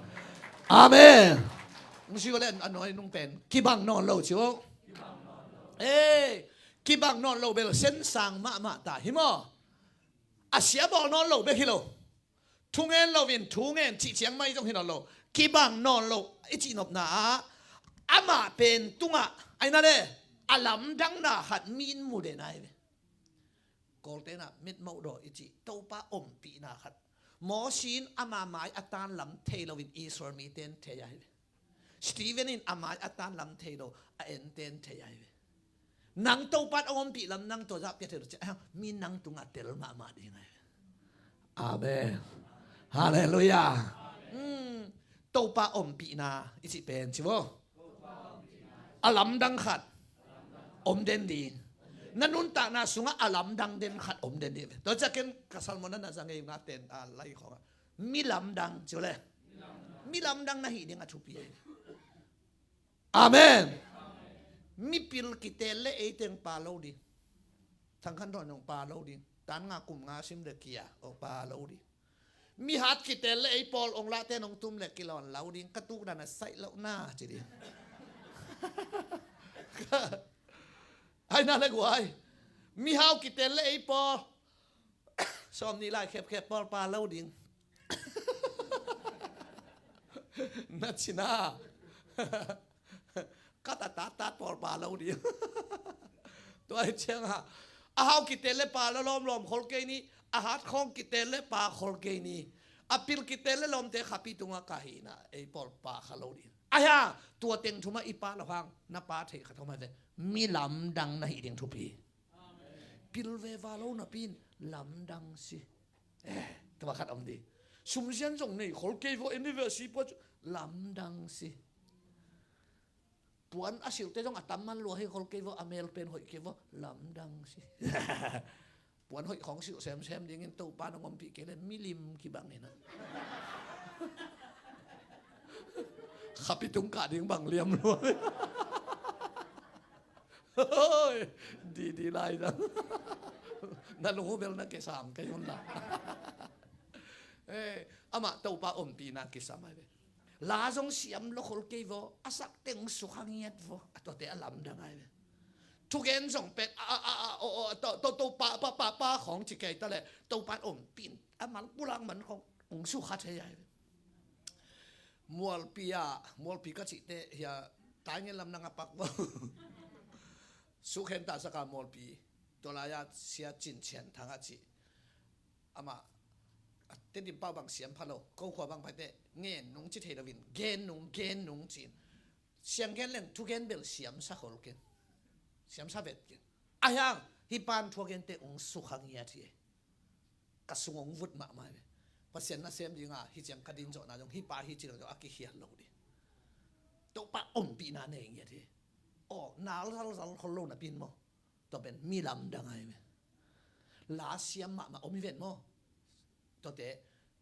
Amen. Ung si le a nuai nung pen kibang nawn lo ci uh. Ei, kibang nawn lo bel sensang mahmah ta hi maw? A sia bawl nawn lo bek hi lo. Thungen loin thungen cih ciang mai zong hi nawn lo. Kibang nawn lo i cih nopna ah amah pen tungah aina le a lamdangna khat mi in mu den ai ve. Kawltenah mitmoh daw i cih Topa ompihna khat. Mawsi in ama mai a tanlam thei loin Israel mite in thei ai ve. Stephen in a mai a tanlam thei lo, a enten thei ai ve. Nang Topa in a ompih lam nang tua zah pia thei lo ciah, mi nang tungah tel mahmah ding ai ve. Amen. Halleluiah. Hmm. Topa ompihna i cih pen ci vaw. A lamdang khat om den ding. Na nuntakna sungah a lamdang den khat om den ding ve. Tua ciah ken ka sermon na na za ngei uh na ten a lai khawngah. Mi lamdang ci uh le. Mi lamdang na hih ding a thupi ahi. Amen. Mipil kitel le eiteng pa lo ding. Thangkhan thawn zong pa lo ding. Tan nga kum nga sim de kia o pa lo ding. Mi hat kitel le ei pawl ong lahte nong tum le kilawn lo ding. Ka tukdan a saih lo na ci ding. Ai na le guai. Mihau kitel le ei pawl. Sawm nih lai khepkhep pawl pa lo ding. Na cina. Ka ta ta ta pawl pa lo ding. Tua hi cianga a hau kitel le pa lo lawmlawm khol kei ni. A hat khawng kitel le pa khol kei ni. A pil kitel le lawmte khapi tunga ka hina ei pawl pa kha lo ding. Ahi hang tua teng thuma i pa lo hang na pa thei kha thoma ve. Mi lamdang na hi ding thupi. Pil ve va lo napi in lamdang si. Eh, tua khat om di. Sumsian zong nei khol kei vo anniversary pua cu lamdang si. Puan a silhte zong a tam man lua hi khol kei vo, a mel pen hoih kei vo, lamdang si. Puan hoih khawng silh semsem dingin Topa nong ompih kei le milim kibang hi na. Khapi tung kah ding bang liam lua. Hoi, di di lai dang. Na lung uh bel na kisam kei hun la. Eh, amah Topa ompihna kisam ai ve. La zong siam lo khol kei vo, a sak teng sukha ngiat vo, a tuate a lamdang ai ve. Thugen zong pen a a a a o o to to to pa pa pa pa khawng ci kei ta le Topa ompih in a mal pulak man khawng ong sukha thei ai ve. Mualpi ah, Mualpi ka cihte hia, Taingen lam nang a pak vo. Sukhen ta saka Mualpi. Tua lai-a sia Cin Cian Thang a cih. Amah a Tedim pau bang siam pha lo, ko khua bang paite ngen nung ci thei lovin, gen nung, gen nung cin. Siang gen leng thugen bel siamsa khol ken. Siamsa vet ken. Ahi hang hi pan thuagente ung sukha ngiat hi. Ka sung ung vut mahmah hi. Pasian nasem dinga hi ciang ka din zawhna zong hi pa hi ci lo zong a kikhial lo ding. Topa ompihna nei ngiat hi. Aw, nal zalzal khol lo napi in maw? Tua pen mi lamdang ai ve. La siam mahmah om hi ven maw? Tuate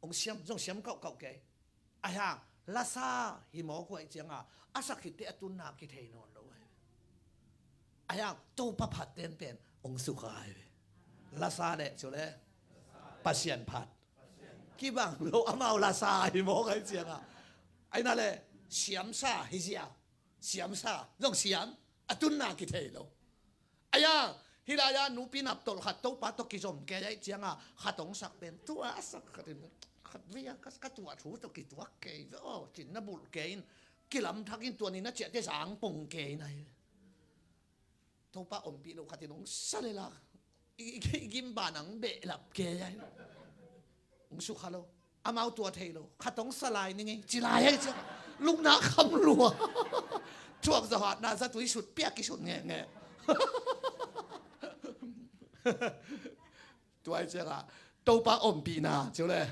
ong siam zong siam kauhkauh kei. Ahi hang lasa hi mawk uh ai cianga a sak khit teh a tunna kithei nawn lo ai ve. Ahi hang Topa phat ten pen ong sukha ai ve. Lasa le cu le Pasian phat kibang lo, amau lasa hi mawk ai cianga. Aina le siamsa hi ziau. Siamsa zong siam, a tunna kithei lo. Aia, hi lai-a nupi naptolh khat Topa tawh kizom kei ai cianga khat hong sak pen tua a sak khat in khat vei a ka, ka tuah thu tawh kituak kei ve aw cin na bulh kei in kilamthak in tua ni na ciahte zang pong kei nai ve. Topa ompih lo khat in hong sa le la i, i, i gimba nang behlap kei ai. Hong sukha lo. Amau tua thei lo. Khat hong sa lai ni ngei ci lai ai ciang lungna kham lua. Thuak zahatna zatui sut piak kisut ngehngeh. Tua ai cianga Topa ompihna ci uh le.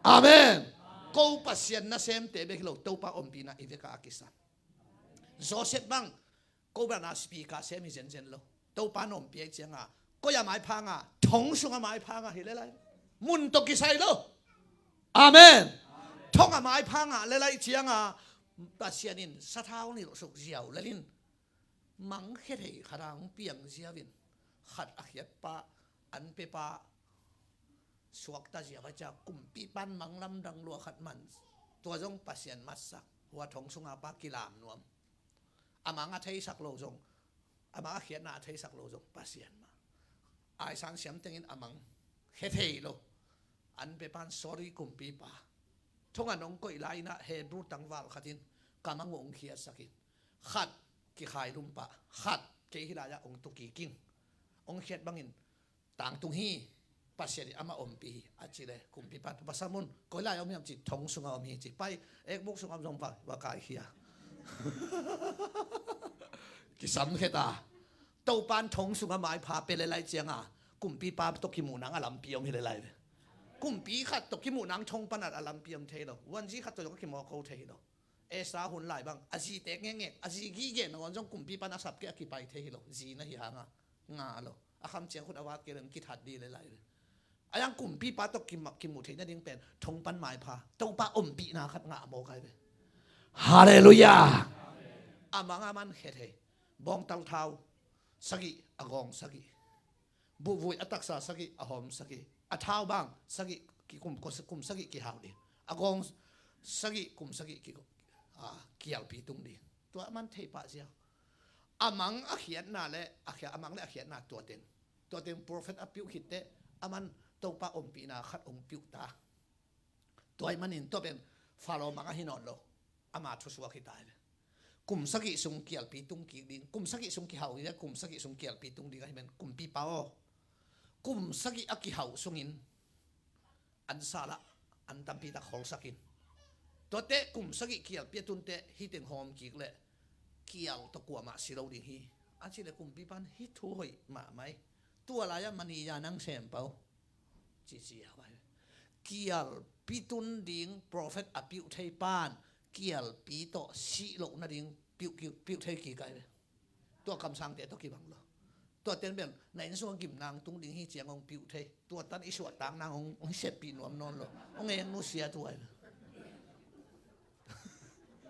Amen. Ko Pasian nasemte bek hi lo, Topa ompihna i veka a kisam. Joseph bang Ko bana speaker sem hi zenzen lo. Topa nawmpi ai cianga koi a maiphanga, thong sunga maiphanga hi lelai. Mun tawh kisai lo. Amen. Thong a maiphanga lelai cianga Pasian in sathau nilh suk ziau lelin mangkhia thei khat a hong piang ziau in khat a khiatpa an pepa suakta ziau a cia kumpipan manglamdang lua khat man tua zong Pasian matsak hua thong sunga pa kilam nuam. A mang a theisak lo zong, a mang a khiatna a theisak lo zong Pasian mah. Aisang siam tengin a mang khia thei lo. An pepan sorry kumpipa. Thong a nong koih lai inah Hebrew tangval khatin ka mang uh hong khiatsakin khat kikhai lumpah khat kei hi lai-ah hong tukiking hong khiat bangin tangtung hi. Pasian in amah ompih hi a ci le kumpipan vasa mun koi lai om hiam ci thong sunga om hi ci pai ekbuk sunga om zong va va kaikhia. Kisam kheta Topan thong sunga maipha pe le lai cianga kumpipa tawh kimuh nang a lampi om hi le lai ve. Kumpi khat tawh kimuh nang thong panat a lampi om thei lo. Wanzi khat tawh zong a kimawk ko thei lo. Esau hun lai bang a zi tek ngekngek a zi gige nangawn zong kumpipan a sap kei a kipai thei hi lo. Zi na hi hanga nga lo a kham ciang khut a vat kei leng kithat di le lai ve. A yang kumpipa tawh kimuh theih nading pen thongpan maipha Topa ompihna khat ngah mawk ai ve. Halleluiah. A mang a man khe thei. Bawngtal thau sagih a gawng sagih. Buhvui a taksa sagih a hawm sagih. A thau bang sagih kikum kum sagih kihau ding. A gawng sagih kum sagih ki kialpi tung ding. Tua a man theih pah ziau. A mang a khiatna le a khia, a mang le a khiatna tua teng. Tua teng prophet a piuh khit teh, a man Topa ompihna khat hong piuh ta. Tua ahih manin tua pen Faro mang ahi nawn lo. Ama thusuak hi ta hi ve. Kum sagih sung kialpi tung kik ding. Kum sagih sung kihau hi ve. Kum sagih sung kialpi tung ding ahih man kumpipa aw. Kum sagih a kihau sungin an sal ah an tampi tak holsak in. Tua teh kum sagih kialpi a tun teh hih teng hawm kik leh kial tawh kuamah si lo ding hi. A cih leh kumpipa in hih thu hoih mahmah hi. Tua lai-ah mani a nang sem pah uh. Ci ci a vai. Kialpi tun ding prophet a piuh thei pan kialpi tawh sih loh nading piuh, piuh thei kik ai ve. Tua kamsangte tawh kibang lo. Tua ten bel na inn sungah gimnang tung ding hi ciang hong piuh thei. Tua tan i suahtak nang hong, hong seppih nuam nawn lo. Hong eng nusia tua ai ve.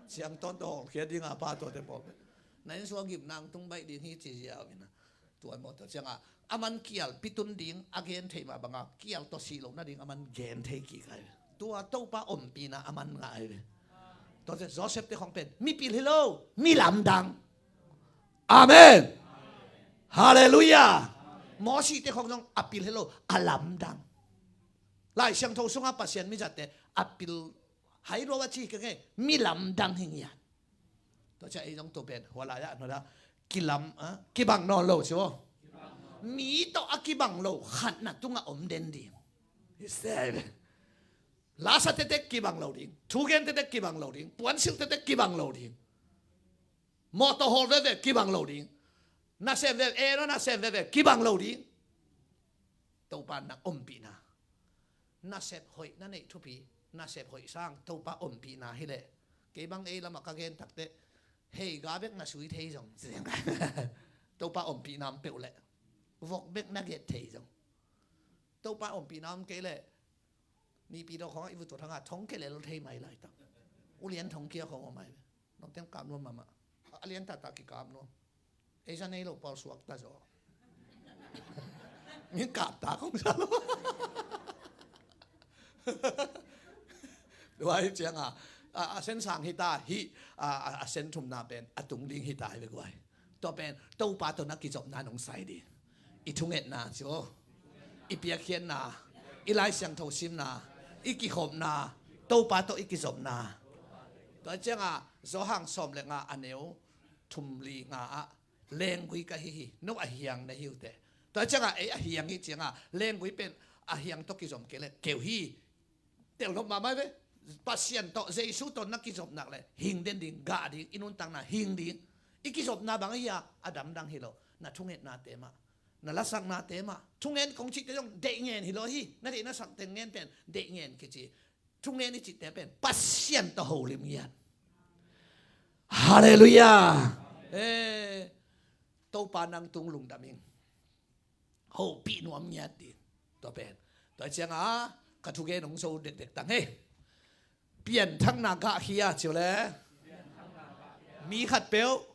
Ciang tawntung hawlkhia ding a pa tuate pawl. Na inn sungah gimnang tung baih ding hi ci ziau ina. Tua maw tua ciangah a man kialpi tun ding a gen theih mah bangah kial tawh sih loh nading a man gen thei kik ai. Tua Topa ompihna a man ngah ai ve. Tua ciang Joseph te khong pen mipil hi lo, mi lamdang. Amen. Halleluiah. Mawsi te khong zong a pil hi lo, a lamdang. Lai Siangtho sungah Pasian mizatte a pil hai lua a ci keng e, mi lamdang hi ngiat. Tua ciah ei zong tua pen hua lai-ah nona kilam, ah, kibang nawn lo ci aw. Mi tawh a kibang lo khatna tungah om den ding. Hi se ve. Lasa tetek kibang lo ding. Thugen tetek kibang lo ding. Puansilh tetek kibang lo ding. Mawtaw hawl veve kibang lo ding. Nasem veve, eno nasem veve kibang lo ding. Topa na ompihna. Nasep hoih na neih thupi, nasep hoih sang Topa ompihna hileh. Kei bang ei lamah ka gen takteh, hei ga bek na sui thei zong. Topa ompihna om peuh leh. Vok bek na get thei zong. Topa ompihna om kei leh. Nipi dawh khawngah i vutu thangah thong kelel thei mai laitak. Ulian thong kia khawng om mai. Nong tem kap nuam mahmah. A lian tata kikap nuam. Ei za nei lo pawl suak ta zaw. Min kap ta kong sa lo. Duai cianga a, a sen sang hita hi, a, a, a sen thumna pen a tung ding hita hi ve guai. Tua pen Topa tawh na kizopna nong sai ding. I thungetna ci aw. I piakkhiatna, i Lai Siangtho simna, i kikhopna, Topa tawh i kizopna. Tua cianga Zawhang sawm le nga a neu thum li nga ah lenggui ka hi hi, no a hiang na hi uh teh. Tua cianga ei a hiang hi cianga lenggui pen a hiang tawh kizom kei le keu hi. Telnop mahmah ve. Pasian tawh Jesu tawh na kizopnak le hing den ding, gah ding, i nuntakna hing ding. I kizopna bang ahi a, a damdang hi lo. Na thungetnate mah, na lasaknate mah, thungen kong cihte zong deih ngen hi lo hi. Na deih na sak teng ngen pen deih ngen kici. Thungen i cihte pen Pasian tawh holim ngiat. Halleluiah. Eh, Topa nang tung lungdam ing. Hopih nuam ngiat ding. Tua pen. Tua cianga ka thugen hong zo dekdek tang hei. Pianthakna gah khia ciu le. Mi khat peuh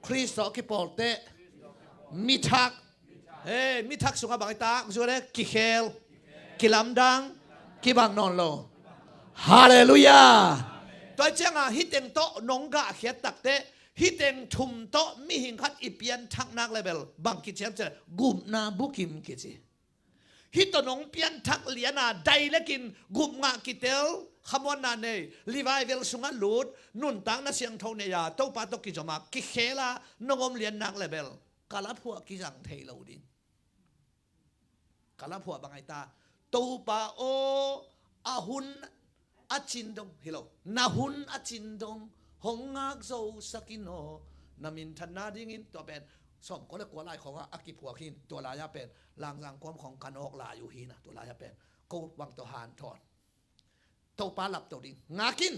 Khrist tawh kipawlteh. Mithak. Hei, mithak sungah bang i tak zuale kikhel, kilamdang, kibang nawn lo. Halleluiah. Tua cianga hiteng tawh nong gah khiat takteh hiteng thum tawh mihing khat i pianthaknak le bel bang kiciam ciah gupna bukim kici. Hih tawh nong pianthak liana dailekin gupngah kitel, khamuanna nei, revival sungah lut, nuntakna siangtho nei-a Topa tawh kizoma kikhela nong om liannak le bel ka laphuah kizang thei lo ding. Ka laphuah bang aita, Topa aw, a hun a cin dong hi lo, na hun a cin dong hong ngak zo sakin aw, na minthanna dingin. Tua pen sawmkua le kua lai khawngah a kiphuak hin, tua lai-ah pen Langzang kuam khawng kan awk lai uh hina, tua lai-ah pen ko bang tawh hanthawn. Topa lapto ding ngakin.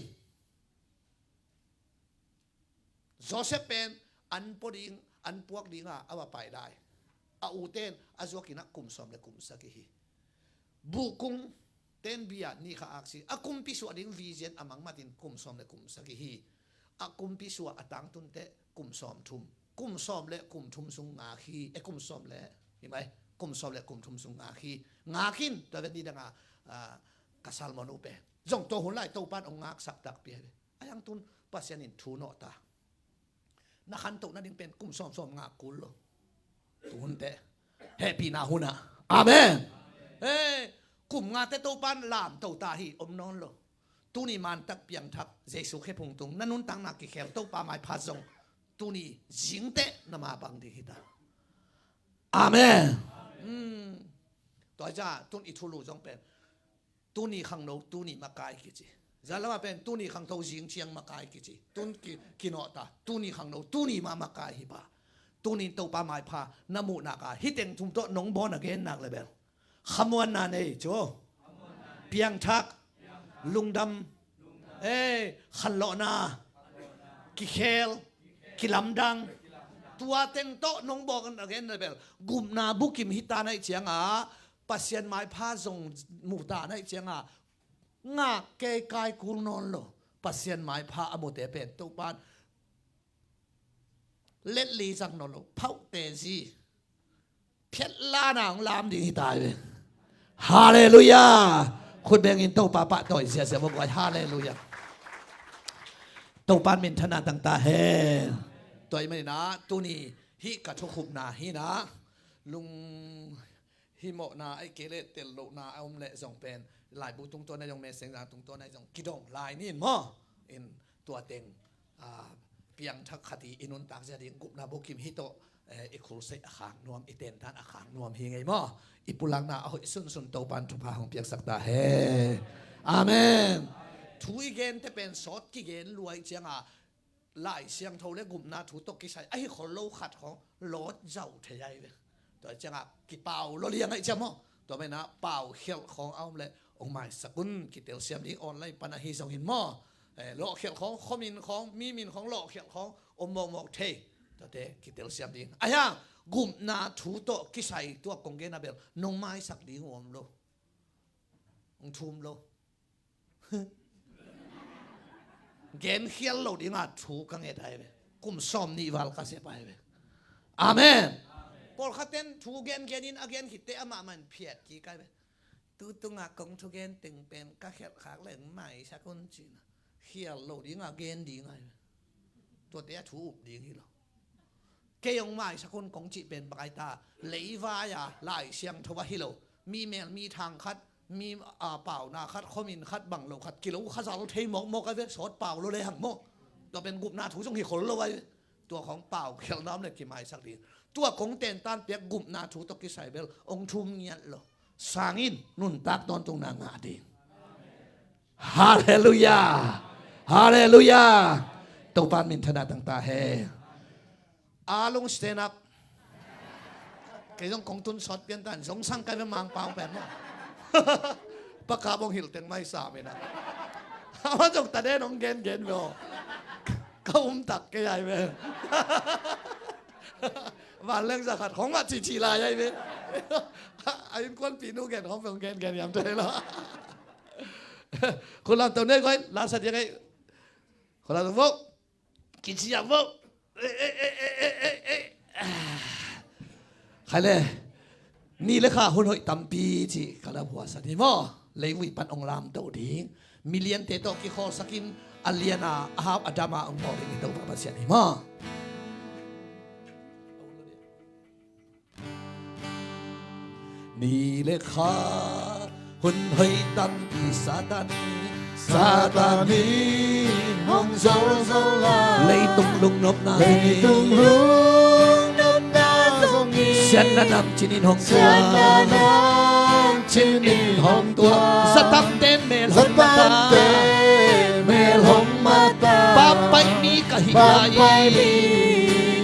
Joseph pen an pua ding, an puak dinga a va pai lai. A uten a zuakin ah kum sawm le kum sagih hi. Buhkung ten bia ni kha aksi a kumpi suah ding vision a mangmatin kum sawm le kum sagih hi. A kumpi suah a tangtunte kum sawm thum. Kum sawm le kum thum sung ngak hi. E kum sawm le, hi mai, kum sawm le kum thum sung ngak hi. Ngakin tua vet ni danga, ah, ka salmon upe. Zong tua hun lai Topan ong ngaksak takpi hi. A yang tun Pasian in thu nawh ta. Na khantoh nading pen kum sawmsawm ngak kul lo. Tuhunte hehpihna hunah. Amen. Hey, kum ngate Topan lamto ta hi, om nawn lo. Tuni mantak piangthak Jesu khephung tung na nuntakna kikhel Topa maipha zong tuni zingteh na mabang ding hita. Amen. Tua ca tun i thulu zong pen tuni khangno tuni makai kici. Zalama pen tuni khangtho zing ciang makai kici. Tun ki, kinawhta tuni khangno tuni ma makai hi pa. Tunin Topa maipha na muhnak a hiteng thum tawh nong bawn a gennak le bel khamuanna nei cu. Piangthak, lungdam, ei, khanlawhna, kikhel, kilamdang. Tua teng tawh nong bawn a gen le bel gupna bukim hita naih cianga Pasian maipha zong muta naih cianga ngak kei kai kul nawn lo. Pasian maipha a mute pen Topan letli zang nawn lo, phauhte zi phiatlana hong lam ding hita hi ve. Halleluiah. Khut bengin Topa pahtawi ziazia vok guai. Halleluiah. Topan minthanna tangta hen. Tua i maninah tuni hih ka thukhupna hinah lung himawhna a i kei leh tellohna a om leh zong pen laibu tungtawn a zong messenger tungtawn a zong kidong lai nin maw? In tua teng piangthak khat i i nuntak zia ding gupna bukim hi tawh i khulseih a khak nuam, i tentan a khak nuam hi ngei maw? I pulakna a hoih sunsun Topan thupha hong piaksak ta he. Amen. Thu i gente pen sawt kigen luai cianga Lai Siangtho le gupna thu tawh kisai ahi khol lo khat khawng lawt zau thei ai ve. Tua ciangah kipau lo liang ai cia maw? Tua mena pau khialh khawng a om le ong maisak un, kitelsiam ding online pan ahi zongin maw? Lawh khialh khawng, khomin khawng, mimin khawng lawh khialh khawng om mawkmawk thei. Tuate kitelsiam ding ahi hang gupna thu tawh kisai tua kong gen a bel nong maisak ding uh om lo. Ong thum lo. Gen khial lo dinga thu ka nget ai ve. Kum sawm nih val ka sep ai ve. Amen. Pawlkhat ten thu gen genin a gen khitte amah man phiat kik ai ve. Tutunga kong thu gen teng pen ka khialh khak leng maisak un cina khial lo dinga gen ding ai ve. Tuate a thu up ding hi lo. Kei ong maisak hun kong cih pen bang ai ta, leivai a Lai Siangtho a hi lo, mi mel mi thang khat, mi pauna khat, khomin khat, bang lo khat kilo khazal thei mawkmawk a ve, sawt pau lo le hang maw? Tua pen gupna thu zong hi khol lo ai ve. Tua khong pau khialh nam le kimaisak ding. Tua kong tentan piak gupna thu tawh kisai bel ong thum ngiat lo. Sangin nuntak tawntungna ngah ding. Halleluiah. Halleluiah. Topan minthanna tangta he. Alung stand up. Kei zong kong tun sawt pian tan zong sang kai ve mangpang pen maw? Pakap ong hilh teng mai sa mena. Ama zong ta den ong gen gen ve aw. Ka um tak kei ai ve. Van leng za khat khong mah cici lai ai ve. A innkuanpih nu gen khong ong gen gen yam te lo. Khun lam to nei koi lasa dia kei. Khun lam to vo. Kici yam vo. Khai le. Ni le kha hun hoih tampi ci ka la huasan hi maw? Leivui pan ong lamto ding. Miliante tawh kikhawlsakin a liana a hau a dama ong mawl ding hi Topa Pasian hi maw? Ni le kha hun hoih tampi Satan in, Satan in hong zolzol lai. Leitung lungnopna zongin, leitung lungnopna zongin, siatna nam cinin hong tua, siatna nam cinin hong tua. Zatamte mel hong mata, zatamte mel hong mata. Pampaih mi ka hih lai, pampaih mi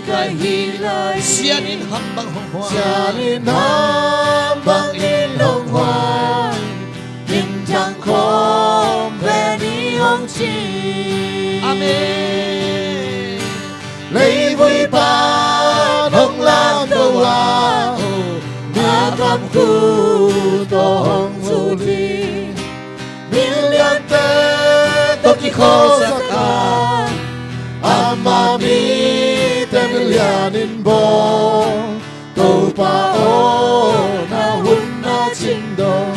ka hih lai. Sianin hambang hong hua, sianin hambang in hong hua. Minthang khawm ven i hong ci. Amen. Leivui pan hong lamto a, na kamkhu tawh hong zul hi. Miliante tawh kikhawlsak a, ama mite milian in bawl. Topa aw, na hun na cing dong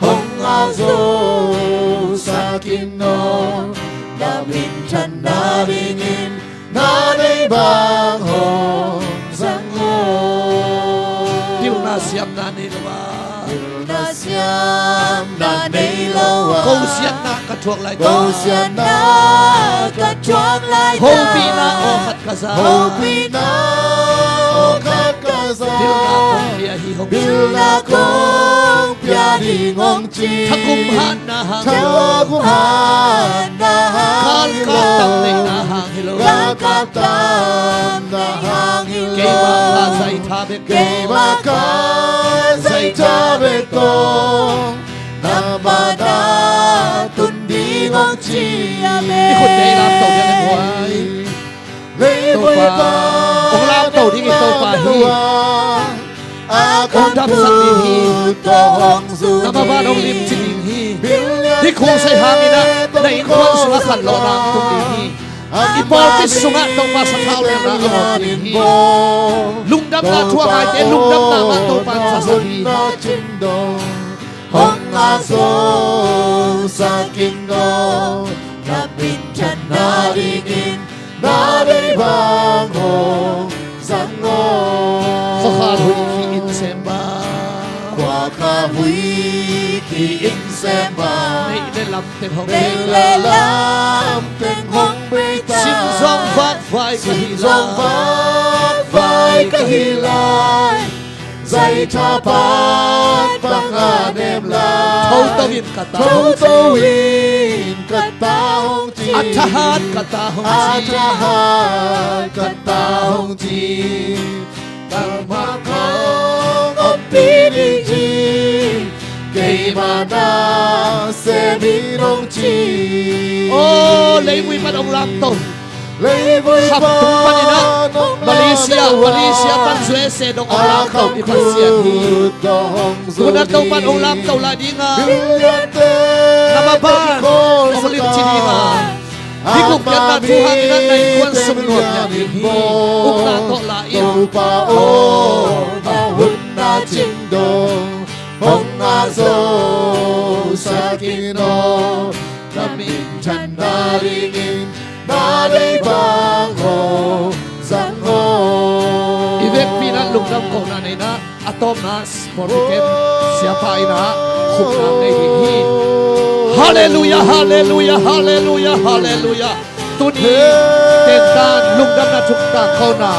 hong a zosak in aw. Na minthanna dingin na deih ba Pilna siamna nei lo a, kosiatna ka thuak lai ta. Kosiatna ka thuak lai ta. Hopihna aw khat ka za. Hopihna aw khat ka za. Pilna kong pia hi hong. Pilna kong pia hi hong ci. Thakum hatna hang. Thakum hatna hang. Kal ka tam neihna hang hi lo. Kal ka tam neihna hang hi lo. Keimah ka zaitha bek. Keimah ka zaitha bek tawh nangmah na tun ding hong ci. I khut nei lam to ding hi. Topa, hong lamto ding hi Topa hi. Hong damsak ding hi. Na maban hong limci ding hi. Hih khuksa hang in ah na innkuan sungah khanlawhna hong tung ding hi. I pawlpi sungah Topa sathau lelna hong om ding hi. Lungdamna thu a ngaite lungdamna mah Topa in zasak hi. Hong ngah zo sak in aw, na minthanna dingin na deih bang hong zang aw. Khua kha huih khi inn sem bang. Khua kha huih khi inn sem bang. Neih le lam teng hong bei ta. Neih le lam teng hong bei ta. Sin zong vak vai ka hi lai. Sin zong vak vai ka hi lai. Zaitha pat bang a nem lai. Thoto in ka ta hong ci. Thoto in ka ta hong ci. A thahat ka ta hong ci. A thahat ka ta hong ci. Nangmah kong ompih ding hi. Keimah na sem in hong ci. Aw, leivui pan hong lamto. Leivui pan hong lamto. Kham tung panin ah Malaysia, Malaysia pan U S A dong hong lamto i Pasian hi. Tu-in ah Topa'n hong lamto lai ding a, na maban hong limci ding a, hih gupkhiatna thu hangin ah na innkuan sung nuamna ding hi. Upna tawh la in. Topa aw, na hun na cin dong hong ngah zo sak in aw, na minthanna dingin na deih bang hong zang aw. I vekpi in ah lungdam kohna nei in ah, a tawpna pawlpi kem siapa in ah khupna nei ding hi. Halleluiah, halleluiah, halleluiah, halleluiah. Tuni tentan lungdamna thuk tangkona,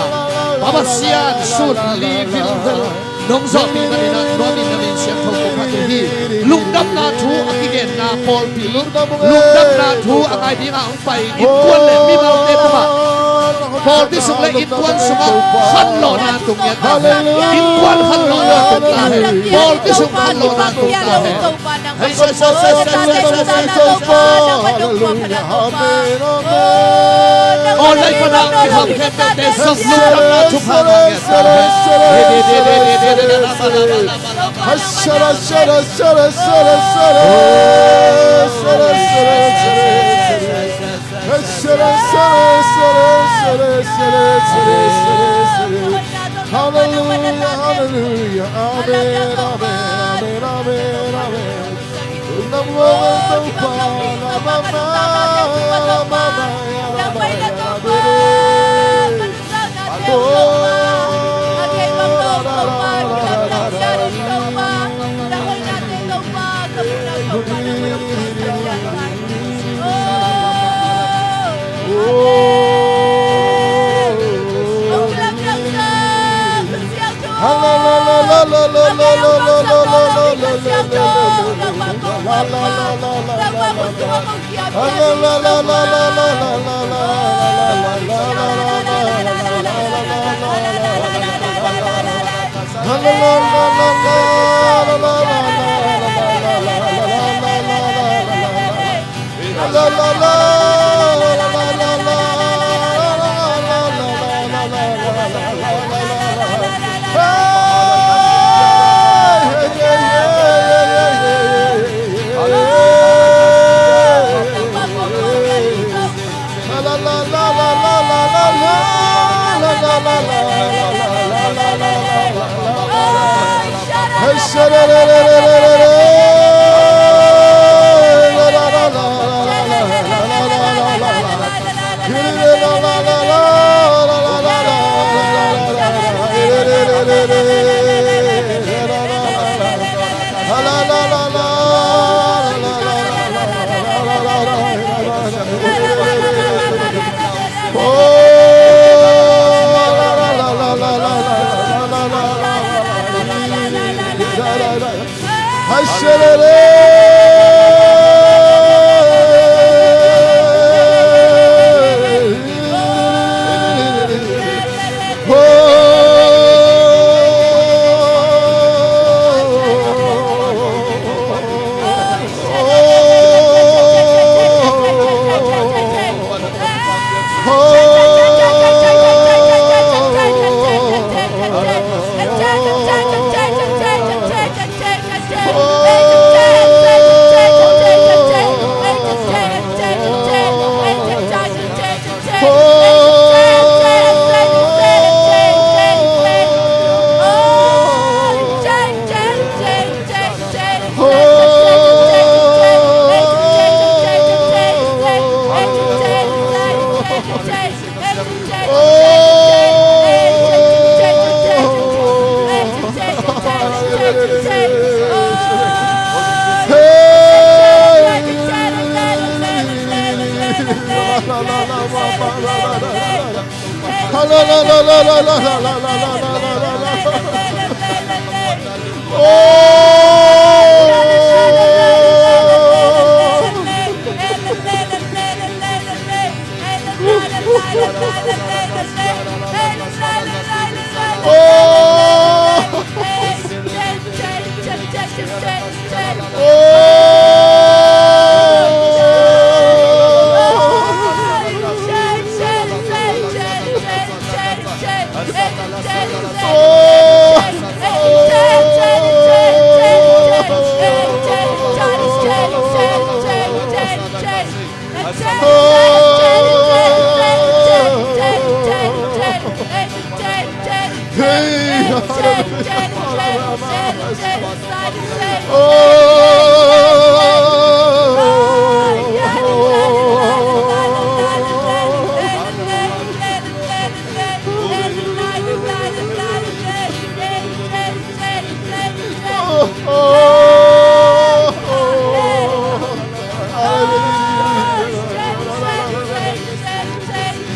Pasian sun li vilvel nong zawhpih manin ah nuamin namin siangtho kong phat uh hi. Lungdamna thu a kigenna pawlpi, lungdamna thu a ngai dingah hong pai innkuan le mimalte tungah, pawlpi sung le innkuan sungah khanlawhna tung ngiat ta hen. Innkuan khanlawhna tung ta hen. Pawlpi sung khanlawhna tung ta hen. Aw, lai pana i kham khempeuhte zong lungdamna thupha ngah ngiat ta hen. Hallelujah, hallelujah, amen, amen, amen, amen, amen.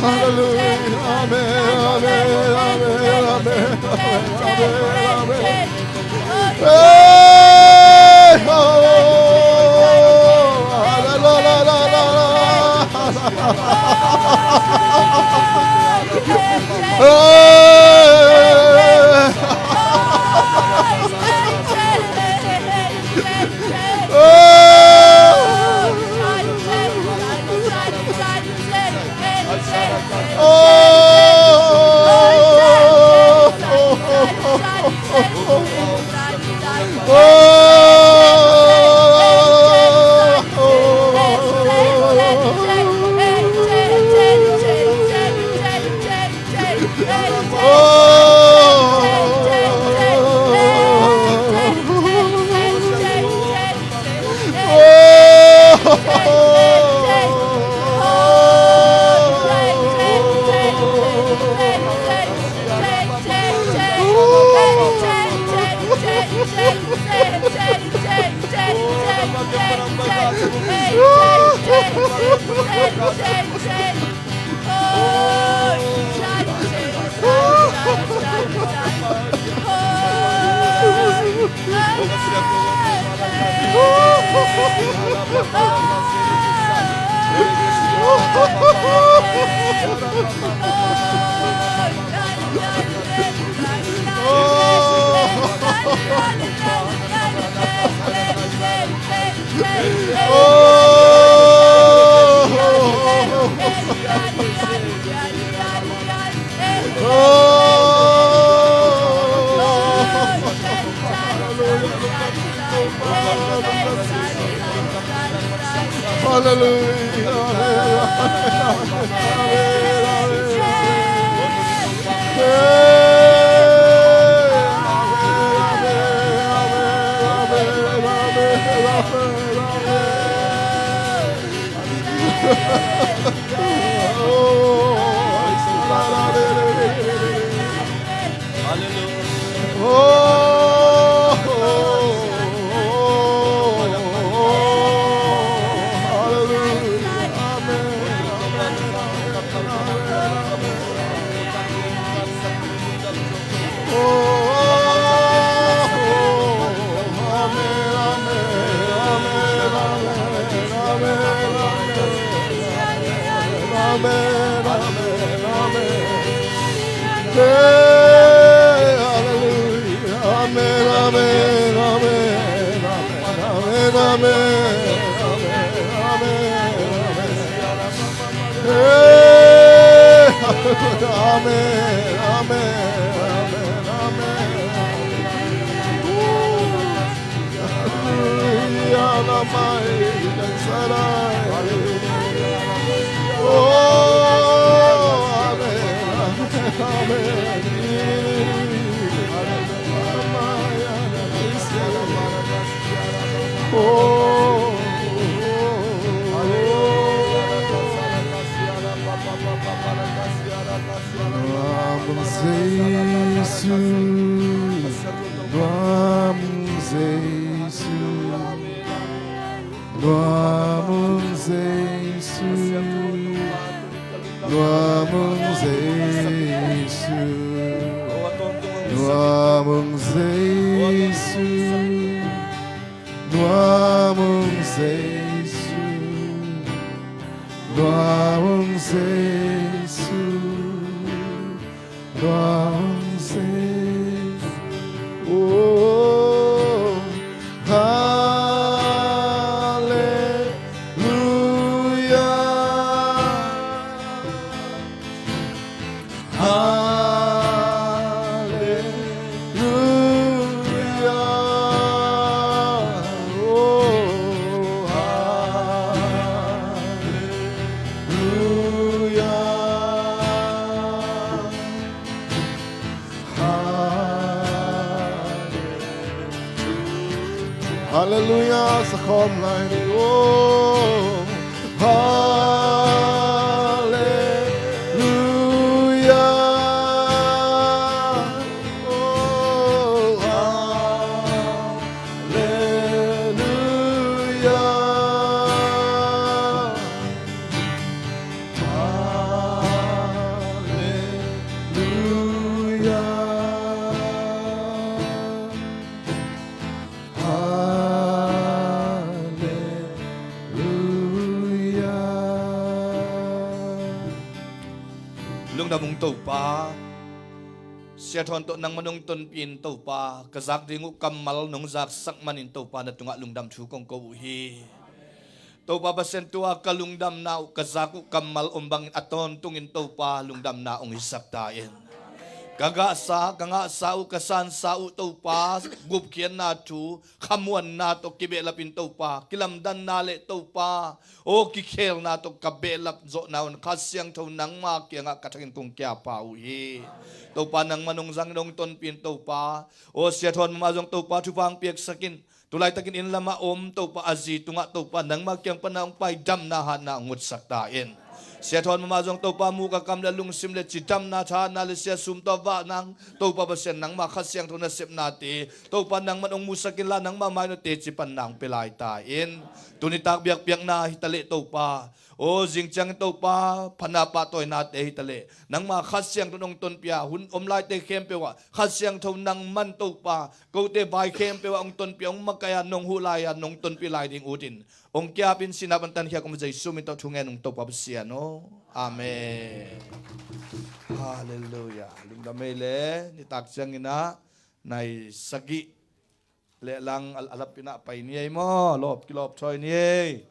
Hallelujah. Amen. Amen. Amen. Amen. Amen. Amen. Hallelujah. Amen. Amen. Amen. Amen. Hey. Amen. Amen. Amen. Hallelujah. Amen. Oh, amen. Amen. Amen. Nuamung Zeisu, Nuamung Zeisu, Nuamung Zeisu, Nuamung Zeisu, Nuamung Zeisu. Oh, Hallelujah. Hallelujah. Oh, hallelujah. Hallelujah. Hallelujah. Sa khawm lai ni. Oh. Hallelujah. Oh, hallelujah. Hallelujah. Hallelujah. Lungdam ung Topa. Siathawn tawh nangman hong tonpih in Topa, ka zak ding uh kammal nong zaksak manin Topa, na tungah lungdam thu kong ko uh hi. Topa Pasian, tua ka lungdamna uh, ka zak uh kammal om bangin a tawntungin Topa lungdamna hong hisak ta in. Ka gahsa, ka ngahsa uh, ka sansa uh Topa, gupkhiatna thu, khamuanna tawh kibehlapin Topa, kilamdanna le Topa, aw kikhelna tawh ka behlap zawhna un Kha Siangtho nangma kiangah ka thakin kong kiapa uh hi. Topa nangman hong zangin hong tonpih in Topa, aw Siathawn mama zong Topa thupha hong piaksakin, tulaitakin inn lamah om Topa a zi tungah Topa nangma kiang pana hong pai, damna hatna hong utsak ta in. Siathawn mama zong Topa muk a kam le a lungsim le cidamna, thahatna le siasum tawh vah nang Topa Pasian, nangma Kha Siangtho nasepnate Topa nangman hong musak inla, nangma mai-in aw teci panna hong pia lai ta in. Tuni tak biakpiakna hi taleh Topa, aw zing ciangin Topa phatna pahtawinate hi taleh nangma Kha Siangtho in hong tonpih a, hun om laite khempeuh ah Kha Siangtho nangman Topa kote vai khempeuh ah hong tonpih a, hong makaih a, nong huh lai-a nong tonpih lai ding utin hong kiapin, sihna pan tankhia kong Jesu min tawh thungen ung Topa Pasian aw. Amen. Halleluiah. Lungdam ei le, nitak ciangin ah nai sagih le lang a, a lapin ah pai ni ei maw, lawp kilawp thawi ni ei.